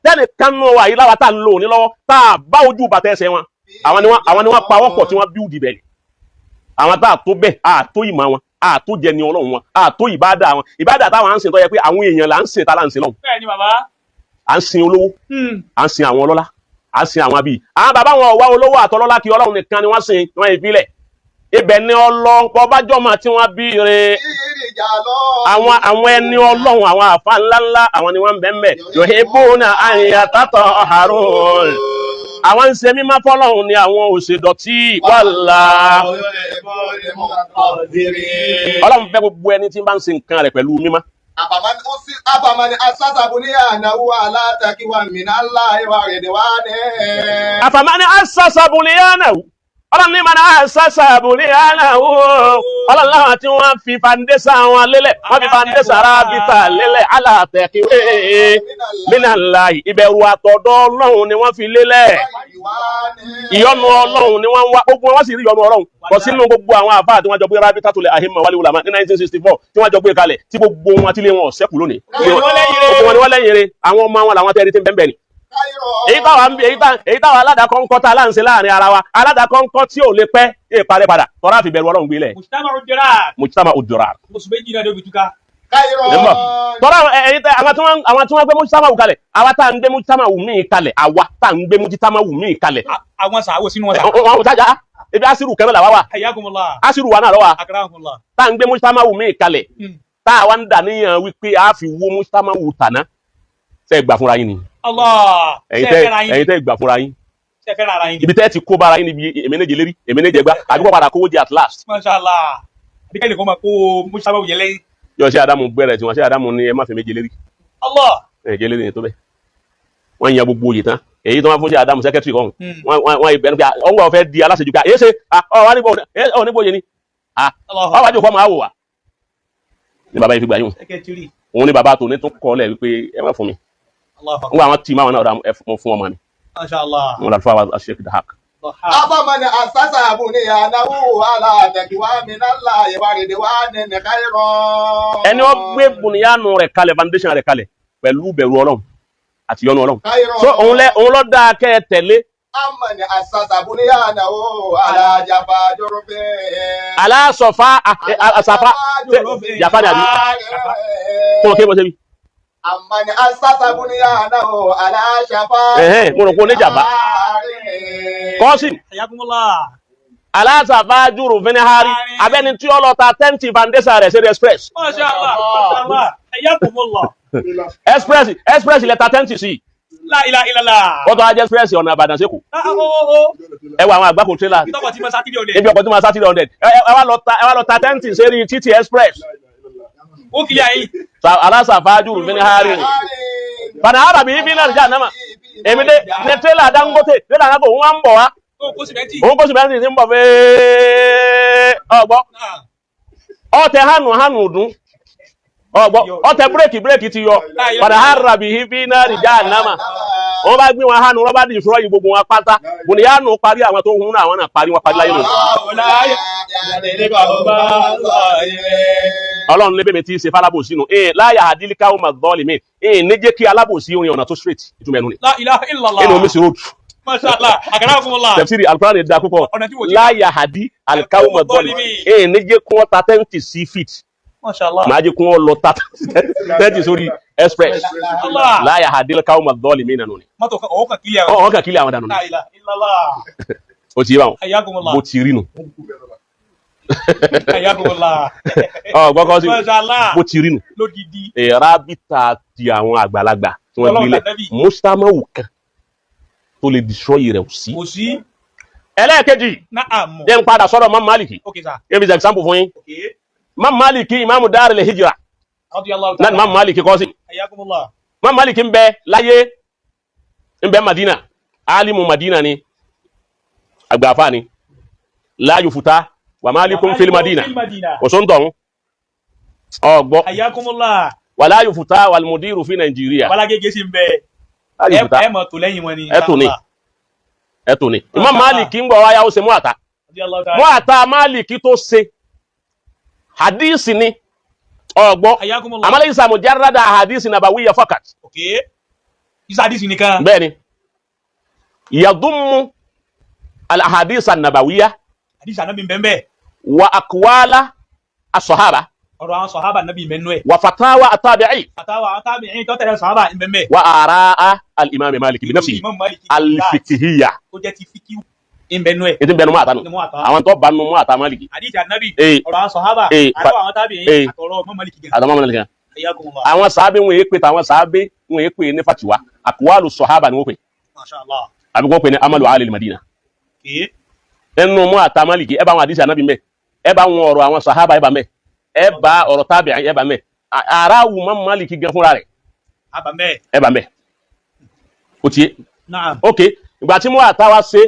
tẹ́lẹ̀ kánú wa yìí láwa tá a ń lò ní lọ́wọ́ tá a bá ojú bàtà ẹsẹ̀ wọn, àwọn ni wọ́n pawọ́pọ̀ tí wọ́n bíúdì bẹ̀ ni àwọn tá a tó bẹ́ẹ̀, a tó ìmọ̀ wọn, a tó jẹni Ọlọ́run wọn, a tó ìbádà wọn, ìbádà táwọn à ń sìn tó yẹ pé àwọn èèyàn là ń sìn tá là ń sìn lọ́hùn. Bẹ́ẹ̀ ni bàbá. À ń sin olówó, à ń sin àwọn ọlọ́lá, à ń sin àwọn abiyì. Àwọn bàbá wọn ọ̀wá olówó àtọlọ́lá kí Ọlọ́run nìkan ni wọ́n sìn wọ́n ìbílẹ̀ ibẹ̀ ni ọlọ́pọ̀bájọ́mọ tí wọ́n bí re àwọn ẹni Ọlọ́run, àwọn àfa ńláńlá, àwọn ni wọ́n ń bẹ̀ ń bẹ̀ yuhibbuna an yatatahharun, àwọn ń ṣe mímọ́ fọ́lọ́run ni, àwọn òṣèdọ̀tí wàlá. Ọlọ́run fẹ́ gbogbo ẹni tí ń bá ń ṣe nǹkan rẹ̀ pẹ̀lú mímọ́. Afamani asasabu ni anahu alatakiwa minallahi wa ridwani. Àfàmánì asasa bunyanahu, Ọlọ́run ní mana asasa bunyanahu, Ọlọ́run láwọn tí wọ́n fi fàndésà wọn lélẹ̀, wọ́n fi fàndésà rábìtà lélẹ̀ alátẹ̀kíwé minallahi, ìbẹ̀rù àtọ̀dọ̀ Ọlọ́run ni wọ́n fi lélẹ̀, ìyọ́nú Ọlọ́run ni wọ́n ń wá, gbogbo wọn sì rí ìyọ́nú Ọlọ́run. Kò sínú gbogbo àwọn àfáà tí wọ́n jọ gbé rábìtà tó lẹ̀ ahimma wal ulama ní 1964 tí wọ́n jọ gbé kalẹ̀ tí gbogbo wọn tí lé wọn ọ̀sẹ́kù lónìí, gbogbo wọn ni wọ́n lẹ́yìn rẹ̀, àwọn ọmọ wọn làwọn tẹ́rí tí ń bẹ́ẹ̀ bẹ́ẹ̀ ni. Èyí táwa aládàkọ́ńkọ́ tá a láǹṣe láàrin ara wa, aládàkọ́ńkọ́ tí ò lè pẹ́ yé parẹ́ padà tọ́ra fi bẹ̀rù Ọlọ́run gbélé. Mujtama'u dirar. Mujtama ad-dirar. Oṣù méjì náà ló fi túká. Nígbà tọ́ra èyí tẹ àwọn tí wọ́n àwọn tí wọ́n gbé mujtama wù kalẹ̀, àwa tá à ń gbé mujtama wù míì kalẹ̀, àwa tá à ń gbé mujtama wù míì kalẹ̀. Àwọn sàáwò sínú wọn sà. Wọn tájà ebi asiru kẹrẹ làwa wà. Ayakumullah. Asiru wa náà lọ́wọ́ Akramakumullah. tá à ń gbé mujtama wù míì kalẹ̀, tá a wá ń dà níyàn wípé a fi wó mujtama wù tàná sẹ́ gbà fúnra yín ni. Allah. Ẹ̀yin tẹ́ ẹ̀yin tẹ́ gbà fúnra yín. Ṣé fẹ́ ra ara yín? Ibi tẹ́ ti kó bára yín níbi èmi lérí èmi ní jẹgbá àbí kó padà kówó jẹ at last. Mashallah. Àbí kẹ́lẹ́ kan máa kó mujtama yẹn lẹ́yìn. Yọ ṣé Adamu gbẹrẹ tí wọn ṣé Adamu ní ẹ má fi méje lérí. Allah. Ẹ jẹ lérí ni tó bẹ. Wọ́n yan gbogbo oyè tán, èyí tó wọ́n fún ṣe Adamu sẹ́kẹ́tìrì kọ́hún, wọ́n ibẹ̀ nípa ọ̀ngbà ọ̀fẹ́ di aláṣejù pé èyí ṣe ọ̀ wá níbo ọ̀ níbo yẹn ni ọ̀ wájú kọ́ máa wò wá. Ní bàbá yìí fi gbà yín Sẹ́kẹ́tìrì. òun ní bàbá tòní tó kọ́ lẹ̀ wípé ẹ má fún mi. Allahu Ń gbà wọn tì máa wọn náà ọ̀dà ẹ fún ọmọ mi. Mashallah. Wọn làlùfáà wa Sheikh Dahak. Afamani asasabu ni anahu alatakiwa minallahi wa ridwani khairan. Ẹni ó gbé bùnìyànù rẹ̀ kalẹ̀, foundation rẹ̀ kalẹ̀ pẹ̀lú bẹ̀rù Ọlọ́run àti ìyọ́nú Ọlọ́run, so òun lẹ òun lọ dáa kẹ́ ẹ tẹ̀lé. Amani asasabu ni anahu alajafa jurufin. Aláṣọfà àṣàfà jàfà ni àbí kó o ké bọ́ sẹ́bi. Amani asasabu ni anahu alajafa. Ẹ̀hẹ́n, mo rò pé oníjàmbá. Kọ́sìm. Ayakumullah. Aláṣàfà jùrù fínihárì abẹ́ni tí ó lọ ta tẹ́ǹtì foundation rẹ̀ sí express. Mashallah. Mashallah. Ayakumullah. Express express lẹ ta tẹ́ǹtì sí. La ilaha illallah. Wọ́n tó ajẹ́ express ọ̀nà Ìbàdàn sẹ́kù. Ah, oh, oh, oh. Ẹ wọ àwọn àgbákò tírélà. Tọkọ̀ tí mo sá 300. Ibi ọkọ̀ tí mo sá 300. Ẹ wá lọ ta tẹ́ǹtì sérí títì express. Ó kìí ayé. Aláṣàfà jùrù fínihárì. Fànà àràbí ibi náà jà náà èmi dé ní tírélà Dangote, tírélà Dangote òun wá ń bọ̀ wá. Ó kó sìmẹ́ntì. Òun kó sìmẹ́ntì tí ń bọ̀ fẹ́ẹ́ ọgbọ́. Ọtẹ hánu hánu dùn. Ọgbọ́ ọtẹ bírèkì, bírèkì ti yọ padà harabi hifi náà rìjà ànámà. Wọ́n bá gbé wọn hánu, wọ́n bá di ìṣòro yìí, gbogbo wọn pátá bùnìyànù parí. Àwọn tó hun náà, àwọn náà parí, wọn parí láyé nù. Ọlọ́run lébè mi tí í ṣe fálábòsí nù ee láyà àdílíkà ó mà dọ́ọ̀lì mi ee ní jẹ́ kí alábòsí orin ọ̀nà tó straight. Ìtumọ̀ ẹnu ni La ilaha illallah. Ẹnu omi sí road. Masha Allah. Akramakumullah. Tafsiri alukurani da púpọ̀. Ọ̀nà tí wò ti. Láyà àdí alikawo mà dọ́ọ̀lì ee ní jẹ́ kí wọ́n ta tẹ́ǹtì sí feet. Masha Allah. Màá jẹ́ kí wọ́n lọ ta tẹ́ǹtì sórí express. Allah. Láyà àdílíkà ó mà dọ́ọ̀lì mi nànú ni. Mọ́tò kan ọwọ́ kan kílẹ̀. Ọ̀ kàn kílẹ̀ àwọn dànù ni. La ilaha illallah. O ti yé báwọn. Hayyakumullah. Bó ti rí nu. Hayyakumullah. Ọ gbọ́kọ́ sí. Masha Allah. Bó ti rí nu. Lódìdí. Rábìtà ti àwọn àgbàlagbà tí wọ́n Ọlọ́run gbélé tànẹ́bì. mùsàmáwù kan tó lè destroy rẹ̀ ò sí. Kò sí. Ẹlẹ́ẹ̀kejì. Na'am. Jẹ́ n padà sọ́dọ̀ Imam Maliki. Okay, sir. Give me example fún yín. Okay. Imam Maliki, Imamu Daril Hijra. Radiyallahu Náà ta'ala. Imam Maliki kọ́ sí. Hayyakumullah. Imam Maliki ń bẹ láyé, ń bẹ Madina, alimu Madina ni, àgbàfà ni, la yufuta wa Malikun fil Madina. Fil Madina. Kò sóńtọ̀ ọgbọ́. Hayyakumullah. Wa la yufuta wal mudiru fi Nàìjíríà. Balágége sì ń bẹ. La yufuta. Ẹ mọ̀ tó lẹ́yìn wọn ni. Ẹ tò ní. Ẹ tò ní Imam Maliki ń gbọ́ wáyà, ó ṣe mú àtà. Radiyallahu ta'ala. Mú àtà Maliki tó ṣe, hadisi ni, ọgbọ́. Hayyakumullah. Àmọ́ laysa mujarrada hadisi nabawiyya fakat. Okay. Isa hadisi nìkan. Bẹ́ẹ̀ni, yadummu al-ahadith an-nabawiyya Hadisi Ànábì ń bẹ ń bẹ. wa aqwala as-sahaba Ọ̀rọ̀ àwọn sọ̀hábà Ànábì ń bẹ nínú ẹ̀. wa fatawa at-tabi'i Àtàwọn àwọn tábìín tó tẹ̀lé sọ̀hábà ń bẹ ń bẹ. wa ara'a al-imam Malik bi nafsihi Imam Maliki al-fiqhiyya. tó jẹ́ ti fíkíù ń bẹ nínú ẹ̀. Ètí bẹnu mú àtà nù. Ní mú àtà. Àwọn tó bá nu mú àtà Maliki. Hadisi Ànábì. Ọ̀rọ̀ àwọn sọ̀hábà. Àtàwọn àwọn tábìín. Àtọ̀rọ̀ Imam Maliki gan. Àtàwọn Maliki gan. Hayyakumullah. Àwọn sàábé wọn èé pè tàwọn sàábé wọn èé pè ní fatiwa, aqwalu sahaba ni wọ́n pè. Masha Allah. Àbí wọ́n pè ní amalu ahli al-Madina. Okay. Ẹnu mú àtà Maliki, ẹ bá àwọn hadisi Ànábì mẹ́, ẹ bá àwọn ọ̀rọ̀ àwọn sahaba ẹ bá mẹ́, ẹ bá ọ̀rọ̀ tabi'in ẹ bá mẹ́, aráwù Imam Maliki gan fúnra rẹ̀. Àbàmẹ́. Ẹ bá mẹ́, o tiẹ̀. Naam. Ok, ìgbà tí mú àtà wa ṣe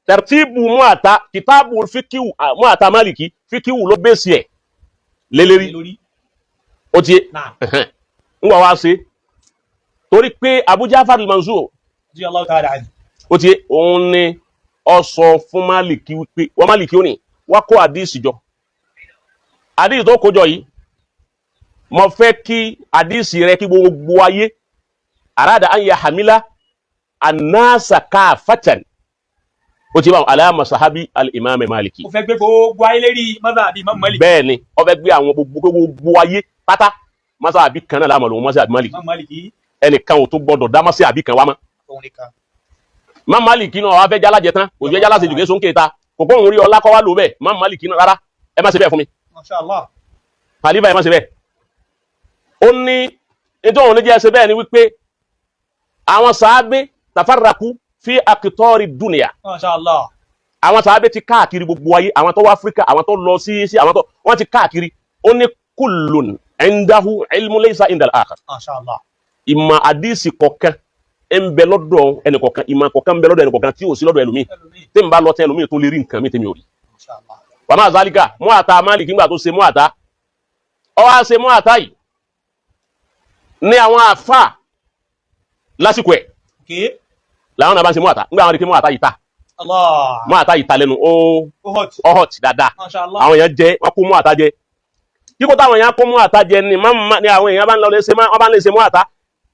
tẹ̀rtíbù mú àtà kìtàbù fíkíwù, mú àtà Maliki fíkíwù ló bẹ́sì ẹ̀ lélẹ́rí. Lórí. O tiẹ̀. Naam. Ń wà wá ṣe torí pé Abu Ja'far al-Mansur Radiyallahu ta'ala anhu. ó ti òun ni ọ sọ fún Maliki wípé wọ́n Maliki ó ní wá kó àdíìsì jọ, àdíìsì tó kó jọ yìí, mo fẹ́ kí àdíìsì rẹ kí gbogbo ayé arada an yahmila annasa kafatan, ó ti bá ala masahabi al-imam Maliki. Ó fẹ́ gbé gbogbo ayé lérí madhhabi Imam Maliki. Bẹ́ẹ̀ ni, ó fẹ́ gbé àwọn gbogbo gbogbo ayé pátá, masahabi kan náà láàmú lòun, masahabi Maliki. Imam Maliki. Ẹnìkan ò tó gbọdọ̀ dá masahabi kan wá mọ́. Òun nìkan. Imam Maliki náà wàá fẹ́ jálàjẹ tán, kò jẹ́ jálàsẹ jù kí sóńkè ta kò kó òun rí ọlá kọ́ wá lò bẹ́ẹ̀. Imam Maliki náà, rárá, ẹ má ṣe bẹ́ẹ̀ fún mi. Masha Allah. Khalifa, ẹ má ṣe bẹ́ẹ̀. Ó ní nítorí òun ní jẹ́ ṣe bẹ́ẹ̀ ni wípé àwọn sàábé tafarraku fi akitori dunia. Masha Allah. Àwọn sàábé ti káàkiri gbogbo ayé, àwọn tó wá Áfíríkà, àwọn tó lọ sí àwọn tó wọ́n ti káàkiri. Ó ní kullun indahu ilmu laysa indal akhar. Masha Allah. Ìmọ̀ àdísì kọ̀ọ̀kan ń bẹ lọ́dọ̀ ẹnì kọ̀ọ̀kan, ìmọ̀ kọ̀ọ̀kan ń bẹ lọ́dọ̀ ẹnì kọ̀ọ̀kan tí ò sí lọ́dọ̀ ẹlòmíì. Ẹlòmíì. Tí n bá lọ tẹ ẹlòmíì tó lè rí nǹkan mi tẹ́mi ò rí. Masha Allah. Wà máa zálíkà mú àtà Málìkì ńgbà tó ṣe mú àtà, ọ wá ṣe mú àtà yìí ní àwọn àfà lásìkò ẹ̀ Okay. làwọn náà bá ń ṣe mú àtà ńgbà àwọn rí pé mú àtà yìí ta. Allah. Mú àtà yìí ta lẹ́nu ó. Ó hot. Ọ̀họ̀t dáadáa. Masha Allah. Àwọn èèyàn jẹ, wọn kó mú àtà jẹ, kíkó táwọn èèyàn kó mú àtà jẹ ni má ni àwọn èèyàn bá ń lọ lè ṣe má wọn bá ń lè ṣe mú àtà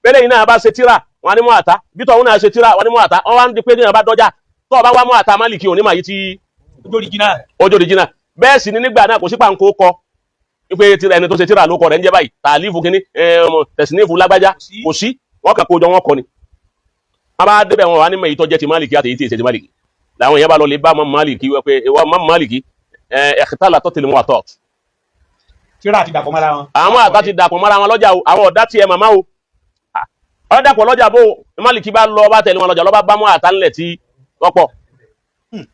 bẹ́lẹ̀ yìí náà bá ṣe tíra wọn ní mú àtà bí tọ́hún náà ṣe tíra wọn ní mú àtà. Wọn wá ń di pé ní bá dọ́jà tó o bá wá mú àtà Málìkì òní màá yìí tí Ojú original. ojú òdìjínà. Bẹ́ẹ̀ sì ni nígbà náà kò sí pàǹkó kọ wípé tíra ẹni tó ṣe tíra ló kọ rẹ̀ ń jẹ́ báyìí, tàlífù kínní, ọmọ tẹ̀sínífù lágbájá. Kò sí. Kò sí, wọ́n kà kó jọ wọn kọ ni. Wọ́n bá débẹ̀, wọn wà ní mẹ́yìí tó jẹ́ ti Málìkì àti èyí tí ì ṣe ti Málìkì. Làwọn èèyàn bá lọ lè bá mọ́ Málìkì wọ́n pé ìwọ mọ́ Málìkì ẹ̀ẹ́dẹ́gbẹ̀ta tó tẹ̀lé wọn àtọ̀. Tíra àti dàpọ̀ mọ́ra wọn. Àwọn àtà ti dàpọ̀ mọ́ra wọn lọ́jà o, àwọn ọ̀dá tiẹ̀ màmá o ọ dàpọ̀ lọ́jà bó o. Málìkì bá lọ bá tẹ̀lé wọn lọ́jà, lọ́ba bá mọ́ àtà ńlẹ̀ tí wọ́pọ̀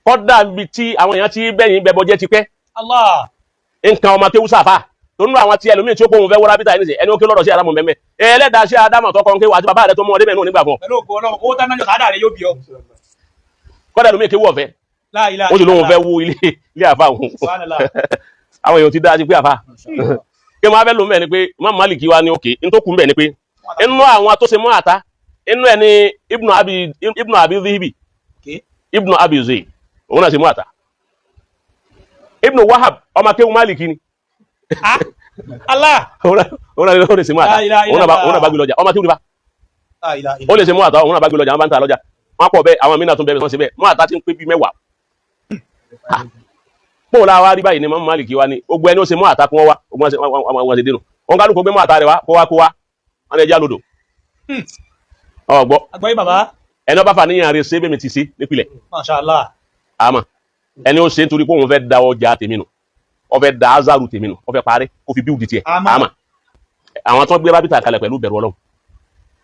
kọ́dà bíi tí àwọn èèyàn ti bẹ́yìn bẹ́bọ jẹ́ ti pẹ́. Allah. Nǹkan ọmọ kéwú sáfà tó nínú àwọn tí ẹlòmíì tí ó kóhun fẹ́ wọ́n rábítà yìí nìsín, ẹni ó ké lọ́dọ̀ sí àdámọ̀ mẹ́mẹ́ ẹlẹ́dàá sí àdámọ̀ tó kọ́ ń kéwú àti bàbá rẹ̀ tó mú ọdẹ mẹ́nu nígbà fún ọ. Pẹ̀lú ògo Ọlọ́run, owó tán náà sàádà rẹ̀ yóò bí ọ. Kọ́dà ẹlòmíì kéwú ọ̀fẹ́. La ilaha ó sì lóhun illallah. fẹ́ wú ilé ilé àfa òun. Subhanallah. Àwọn èèyàn ti dá sí pé àfa Kí wọ́n fẹ́ lò mẹ́ ni pé Imam Maliki wa ní òkè n tó kù mbẹ̀ ni pé inú àwọn tó ṣe mọ́ àta inú ẹ̀ ni Ibnu Abi Dhibi, Ibnu Abi Zayd, òun náà ṣe mọ́ àta. Ibnu Wahab, ọmọ akéwù Maliki ni. Ah, Allah. Òun náà ló ṣe mọ́ àta. La ilaha Òun náà illallah. Òun náà bá gbé lọ́jà, ọmọ akéwù ni bá. La ilaha Ó illallah. lè ṣe mọ́ àta, òun náà bá gbé lọ́jà, wọn bá ń ta lọ́jà, wọn pọ̀ bẹ́ẹ̀. Àwọn mìíràn tún bẹ́ẹ̀, wọ́n ṣe bẹ́ẹ̀. Mọ́ àta ti ń pé bíi 10. Bóun la wá rí báyìí ni Imam Maliki wa ni gbogbo ẹni ó ṣe mọ́ àta kí wọ́n wá. Ogun wọn ṣe dénú wọn, kálukú gbé mọ́ àta rẹ̀ wá, kó wá, kó wá, wọn lè já lodò ọgbọ́. Àgbáyé bàbá. Ẹni ọba fà níyàn rẹ̀ ṣe bẹ́ẹ̀ mi ti ṣe nípìnlẹ̀. Masha Allah. Àmọ́ ẹni ó ṣe nítorí pé òun fẹ́ da ọjà tèmi nù, ó fẹ́ da azaru tèmi nù, ó fẹ́ parí kó fi bíúdi tiẹ̀. Àmọ́. Àmọ́ àwọn tó ń gbé rábìtà kalẹ̀ pẹ̀lú bẹ̀rù Ọlọ́run,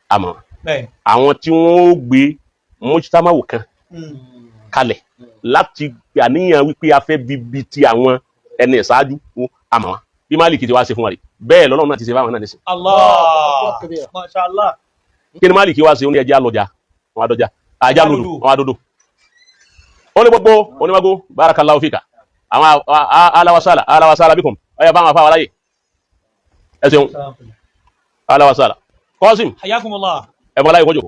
àmọ́ Bẹ́ẹ̀. àwọn tí wọ́n ó gbé mujtamawu kan kalẹ̀ láti àníyàn wípé a fẹ́ bíbi ti àwọn ẹni ìṣáájú, àmọ́ bí Málìkì ti wá ṣe fún wa rí bẹ́ẹ̀ lọ́lọ́run náà ti ṣe fáwọn náà nísìn. Allah. Masha Allah. Kí ni Málìkì wá ṣe? Ó ní ẹjẹ́ àlọ́jà, wọn àdọ́jà ajá lòdù, wọn àdòdò. Ó ní gbogbo onímọ̀gó, barakallahu fika, àwọn aláwasálà, aláwasálà bikum, ọyọ fáwọn afáwọn aláyè, ẹ ṣeun, aláwasálà Qasim. Hayyakumullah. Ẹ̀fọn aláyè kọjọ.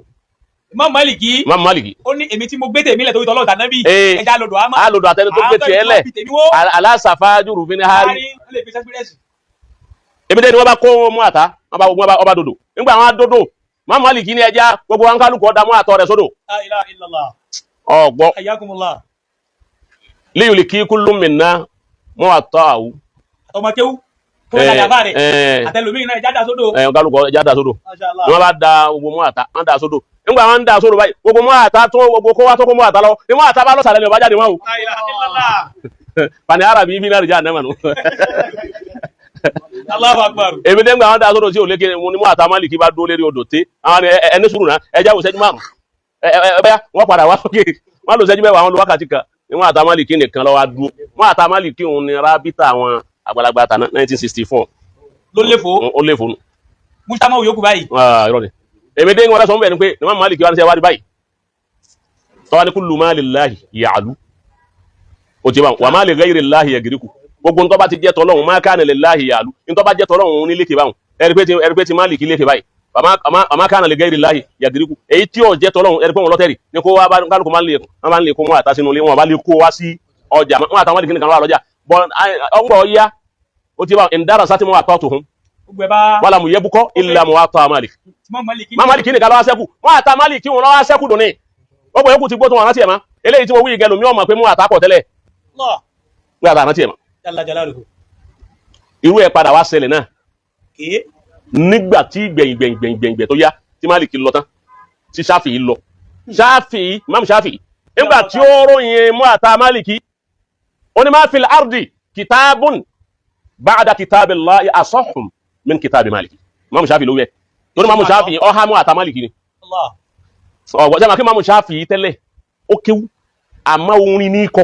Imam Maliki. Imam Maliki. Ó ní èmi tí mo gbé tèmi lẹ̀ torí tọ́lọ́ tànábì. Ee. Ẹja lodò àmọ́. Alòdò àtẹni tó gbé tiẹ̀ lẹ̀ aláṣàfáàjù rúfin ní hari. Hari. Ó lè fi sẹ́sìpírẹ́sì. Ebi dẹ́ni wọ́n bá kó mú àtá, wọ́n bá wọ́n bá dodo nígbà wọn dodo, Imam Maliki ní ẹja gbogbo wọn kálukú ọ̀dà mú àtọ rẹ̀ sódò. La ilaha illallah. Ọ̀gbọ́. Hayyakumullah. Líyùlì kí kúlù mìíràn mú àtọ́ àwù. Àtọmọkéwú. Tó ń tajà bá rẹ̀. Àtẹlómi náà ẹja dà sódò. Ẹ kálukú ẹja dà sódò. Masha Allah. Wọ́n bá da gbogbo mú àtá, wọ́n dà sódò. Nígbà wọn dà sódò báyìí, gbogbo mú àtá tó gbogbo kó wá tó kó mú àtá lọ ní mú àtá bá lọ́sàlẹ̀ ní ọba jáde wọn o. La ilaha illallah. Fani arabi fi náà rí jáde náà nù. Allahu akbar. Èmi dẹ́gbà wọn dà sódò tí ò lékè ní mú àtá, Málìkì bá dúró lérí odò té àwọn ẹni sùúrù náà, ẹja wò sẹ́jú 5, ẹ ẹ bẹ́ẹ̀ wọ́n padà wá sókè, wọ́n lò sẹ́jú 10, wọ́n lò wákàtí kan ní mú àtá. Málìkì nìkan lọ́wọ́ dúró mú àtá. Málìkì òun ni rábítà àwọn àgbàlagbà tàná 1964. Ló léfo. Ó léfo nù. Mujtama yòókù báyìí. Ah, irọ́ ni. Èmi dé wọn sọ bẹ́ẹ̀ ni pé ní wọ́n Málìkì wá ní sẹ́ wá rí báyìí tọ́wá ní kullu ma lillahi ya'lu, ó ti bá wa ma li ghayri llahi yagriku. Gbogbo ntọ́ bá ti jẹ́ tọ́lọ́hún, ma kana lillahi ya'lu, ntọ́ bá jẹ́ tọ́lọ́hún ní lékè báwọn. Ẹ̀rí pé ti Málìkì lékè báyìí, wa ma kana li ghayri llahi yagriku. Èyí tí yóò jẹ́ tọ́lọ́hún, ẹ̀rí pé wọn lọ́tẹ̀rì ní kó wá bá kálukú máa ń lè wọ́n máa ń lè kó mú àtà sínú ilé wọn bá lè kó wá sí ọjà wọn àtàwọn Málìkì nìkan wà lọ́jà bọ́ ọgbọ̀ ya, ó ti bá ìdára sátìmọ́ àtọ́ tòun. Gbogbo ẹ bá. Wala mu yẹbukọ illa muwatta Malik. Imam Maliki. Má Málìkì nìkan lọ́wọ́ sẹ́kù, wọ́n àtà Málìkì wọn lọ́wọ́ sẹ́kù dùn ní gbogbo yòókù ti gbó tó wọn rántí ẹ̀ mọ́. Eléyìí tí mo wí ìgẹlòmí ọmọ pé mú àtàkọ̀ tẹ́lẹ̀. Allah. Pé àtà rántí ẹ̀ mọ́. Jalla jalaluhu. Irú ẹ̀ padà wá ṣẹlẹ̀ náà. Ké. Nígbà tí gbẹ̀yìn gbẹ̀yìn gbẹ̀yìn gbẹ̀yìn tó yá tí Málìkì lọ tán, tí Ṣáfì lọ, Ṣáfì, Imam Ṣáfì, nígbà tí ó ròyìn mú àtà Málìkì, ó ní ma fil ardi kitabun ba'da kitabillahi asahhum min kitabi Málìkì. Imam Ṣáfì ló wẹ̀ torí Imam Ṣáfì ọ̀há mú àtà Málìkì ni. Allah. Ọ̀gbọ́n sẹ́wọ̀n kí Imam Ṣáfì tẹ́lẹ̀ ó kéwú, àmọ́ orin ní kọ.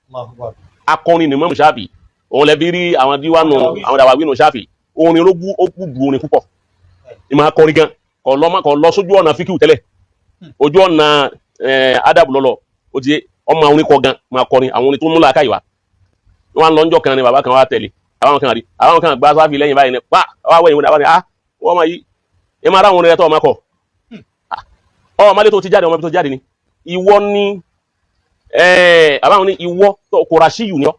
Allahu akbar. Akọrin ni Imam Ṣáfì. Òun lẹ́bi rí àwọn díwánu, àwọn dàwáwínú Ṣáfì, orin ló bú, ó bú bu orin púpọ̀, ìmọ̀ akọrin gan. Kò lọ kò lọ sójú ọ̀nà fíkìú tẹ́lẹ̀, ojú ọ̀nà adabu lọ́lọ́. Ó ti ọmọ orin kọ gan, máa kọrin àwọn orin tó mú làákàyè wá. Wọn lọ ńjọ́ kan ni bàbá kan wá tẹ̀lé àwọn kan rí àwọn kan gba Ṣáfì lẹ́yìn báyìí ni pa wá wẹ̀yìn wọn ni ah, wọ́n máa yí ẹ máa ráwọn orin rẹ tó ọmọ kọ ọ ọmọdé tó ti jáde, ọmọ ibi tó jáde ni ìwọ ni àbáwọn ni ìwọ tó Kùràṣíyù ni ọ,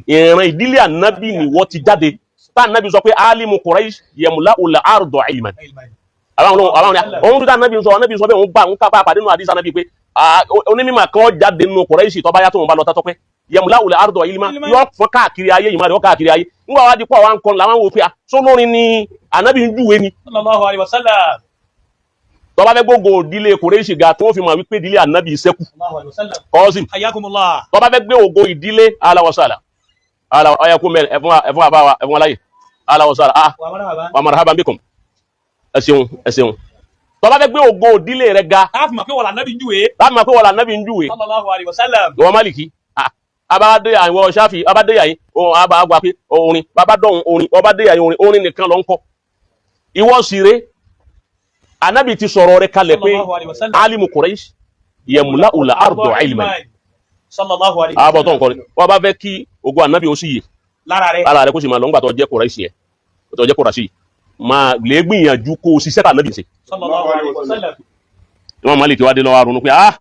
ìran ìdílé ànábì ni ìwọ ti jáde, tá ànábì sọ pé alimu Quraish yamla'u al-arda ilman. Àbáwọn ni òun tó dá ànábì sọ, ànábì sọ bẹ́ẹ̀, òun bá òun kápá pàdé nínú àdìsá ànábì pé onímọ̀ kan jáde nínú Quraish tó bá yá tó wọn bá lọ tátọ́ pé yamla'u al-arda ilman, yọ fọ́n káàkiri ayé, ìmọ̀ rẹ̀ káàkiri ayé. Nígbà wá di pọ̀ wá ń kọ́ làwọn wò pé sólórin ni ànábì ń júwe ni. Sallallahu alaihi wasallam. Tó bá fẹ́ gbogbo ìdílé Quraish ga tó fi mọ̀ wípé ìdílé ànábì sẹ́kù. Sallallahu alaihi wasallam. Kọ́sìm. Hayyakumullah. Tó bá fẹ́ gbé ògo ìdílé alawasala ọyẹ kú mẹ́rin ẹfún àbáwa ẹfún aláyè alawasala ah. Wa marhaban. Wa marhaban bikum, ẹ ṣeun, ẹ ṣeun. Tó bá fẹ́ gbé ògo ìdílé rẹ ga, Táàfù mọ̀ pé wọ́n lànàbí ń júwe. Láti mọ̀ pé wọ́n lànàbì ń júwe. Sallallahu alaihi wasallam. Ìwọ Málìkì abáde àwọn Ṣáfì abáde yàyín ohun àbá àgbà pé orin bàbá dọ̀hún orin ọba dé yàyín orin orin nìkan ló ń kọ. Ìwọ sì rè, anabi ti sọ̀rọ̀ rẹ̀ kalẹ̀ pé Sallallahu alaihi wasallam. alimu Quraish yamla'u al-arda ilman. Sallallahu alaihi Àbọ̀ tó ń kọrin, wọ́n bá fẹ́ kí ogun anabi ó sì yè Lára rẹ̀. Ara rẹ̀ kó sì máa lọ ńgbà tó jẹ́ Quraish yẹn. Tó jẹ́ Kúràṣì, máa lè gbìyànjú kó o ṣiṣẹ́ tà nábì ṣe. Sallallahu alaihi wasallam. Imam Malik wá dé lọ́wọ́ ronú pé ah,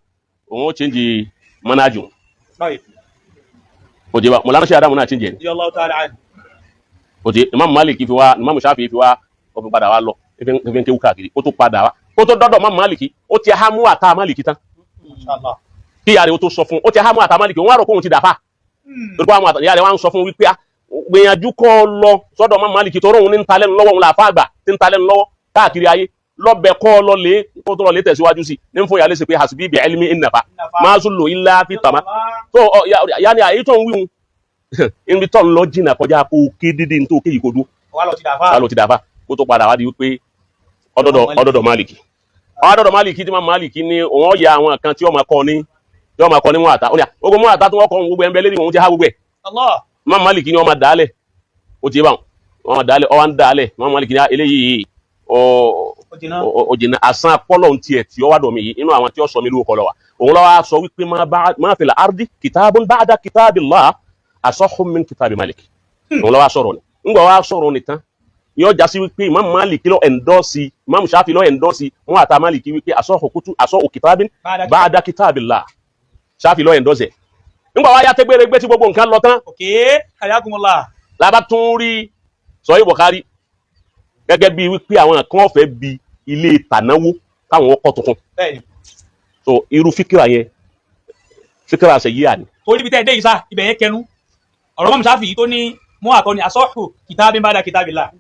òun ó change manhaj. Right. Ó jẹ́ bá Mọ̀lánà Sheikh Adamu náà change ẹ̀. Radiyallahu ta'ala anhu. Ó jẹ́ Imam Malik fi wá, Imam Shafi fi wá, ó fi padà wá lọ, fi ń kéwú káàkiri, ó tó padà wá, kó tó dọ́dọ̀ Imam Malik, ó ti há Muwatta Malik tán. Inshallah. Kí ìyá rẹ̀ ó tó sọ fún, ó ti há Muwatta Malik, òun wá rò pé òun ti dàfà. Torí pé àwọn ìyá rẹ̀ wá ń sọ fún wípé ah, gbìyànjú kọ́ lọ sọ́dọ̀ Imam Malik, tó róun ní ń ta lẹ́nu lọ́wọ́, òun làáfà àgbà tí ń ta lẹ́nu lọ́wọ́ káàkiri ayé lọ́bẹ̀, kọ́ lọ lé kó tó lọ lé tẹ̀síwájú sí ní fún ìyá lè ṣe pé hasbi bi ilmi innafa máa zùlò illa fi tàmá tó ọ ya ni àyè tó ń wíhun ibi tó ń lọ jìnnà kọjá kó o ké dídí ní tó ké yìí kó dúró. Wà lọ ti dàfà. Wà ló ti dàfà, kó tó padà wá di wípé ọdọdọ Málìkì, ọdọdọ Málìkì tí máa Málìkì ní òun ọ̀yà àwọn kan tí ó máa kọ́ ní tí ó máa kọ́ ní Muwatta. Ó ní à ogun Muwatta tí wọ́n kọ́ gbogbo ẹ̀ ń bẹ lérí, òun ti há gbogbo ẹ̀. Allah. Máa Málìkì ní wọ́n máa dàálẹ̀, ó ti yé báwọn, wọ́n máa dàálẹ̀, ọwá ń dàálẹ̀. Máa Málìkì ní eléyìí Ó jìnnà. Ó jìnnà àsán apọ́lọ̀ ń tiẹ̀ tí ó wá dọ̀ mí yìí, inú àwọn tí ó sọ mí lórúkọ lọ wa, òun lọ́wọ́ sọ wípé ma fil ardi kitabun ba'da kitabillah asahhu min kitabi Malik. Òun lọ́wọ́ sọ̀rọ̀ ni ńgbà wá sọ̀rọ̀ ni tán, yóò já sí wípé Imam Malik lọ endorse, Imam Shafi lọ endorse Muwatta Malik wípé asahhu kutu asahhu kitabin ba'da kitabillah. Shafi lọ endorse ẹ̀. Ńgbà wá yá tẹ́gbẹ́rẹ́gbẹ́ tí gbogbo nǹkan lọ tán, Okay. Hayakumullah. lábá tún rí Sahih Bukhari gẹ́gẹ́ bí wípé àwọn kan fẹ́ bi ilé tànáwó káwọn ọkọ̀ tuntun. Bẹ́ẹ̀ni. So irú fíkìrà yẹn, fíkìrà ṣe yíyà ni. Torí ibi tẹ́ ẹ dé yìí sá, ibẹ̀ yẹn kẹnu. Ọ̀rọ̀ Imam Shafi yìí tó ní Muwatta ní asahhu kitabin ba'da kitabillah.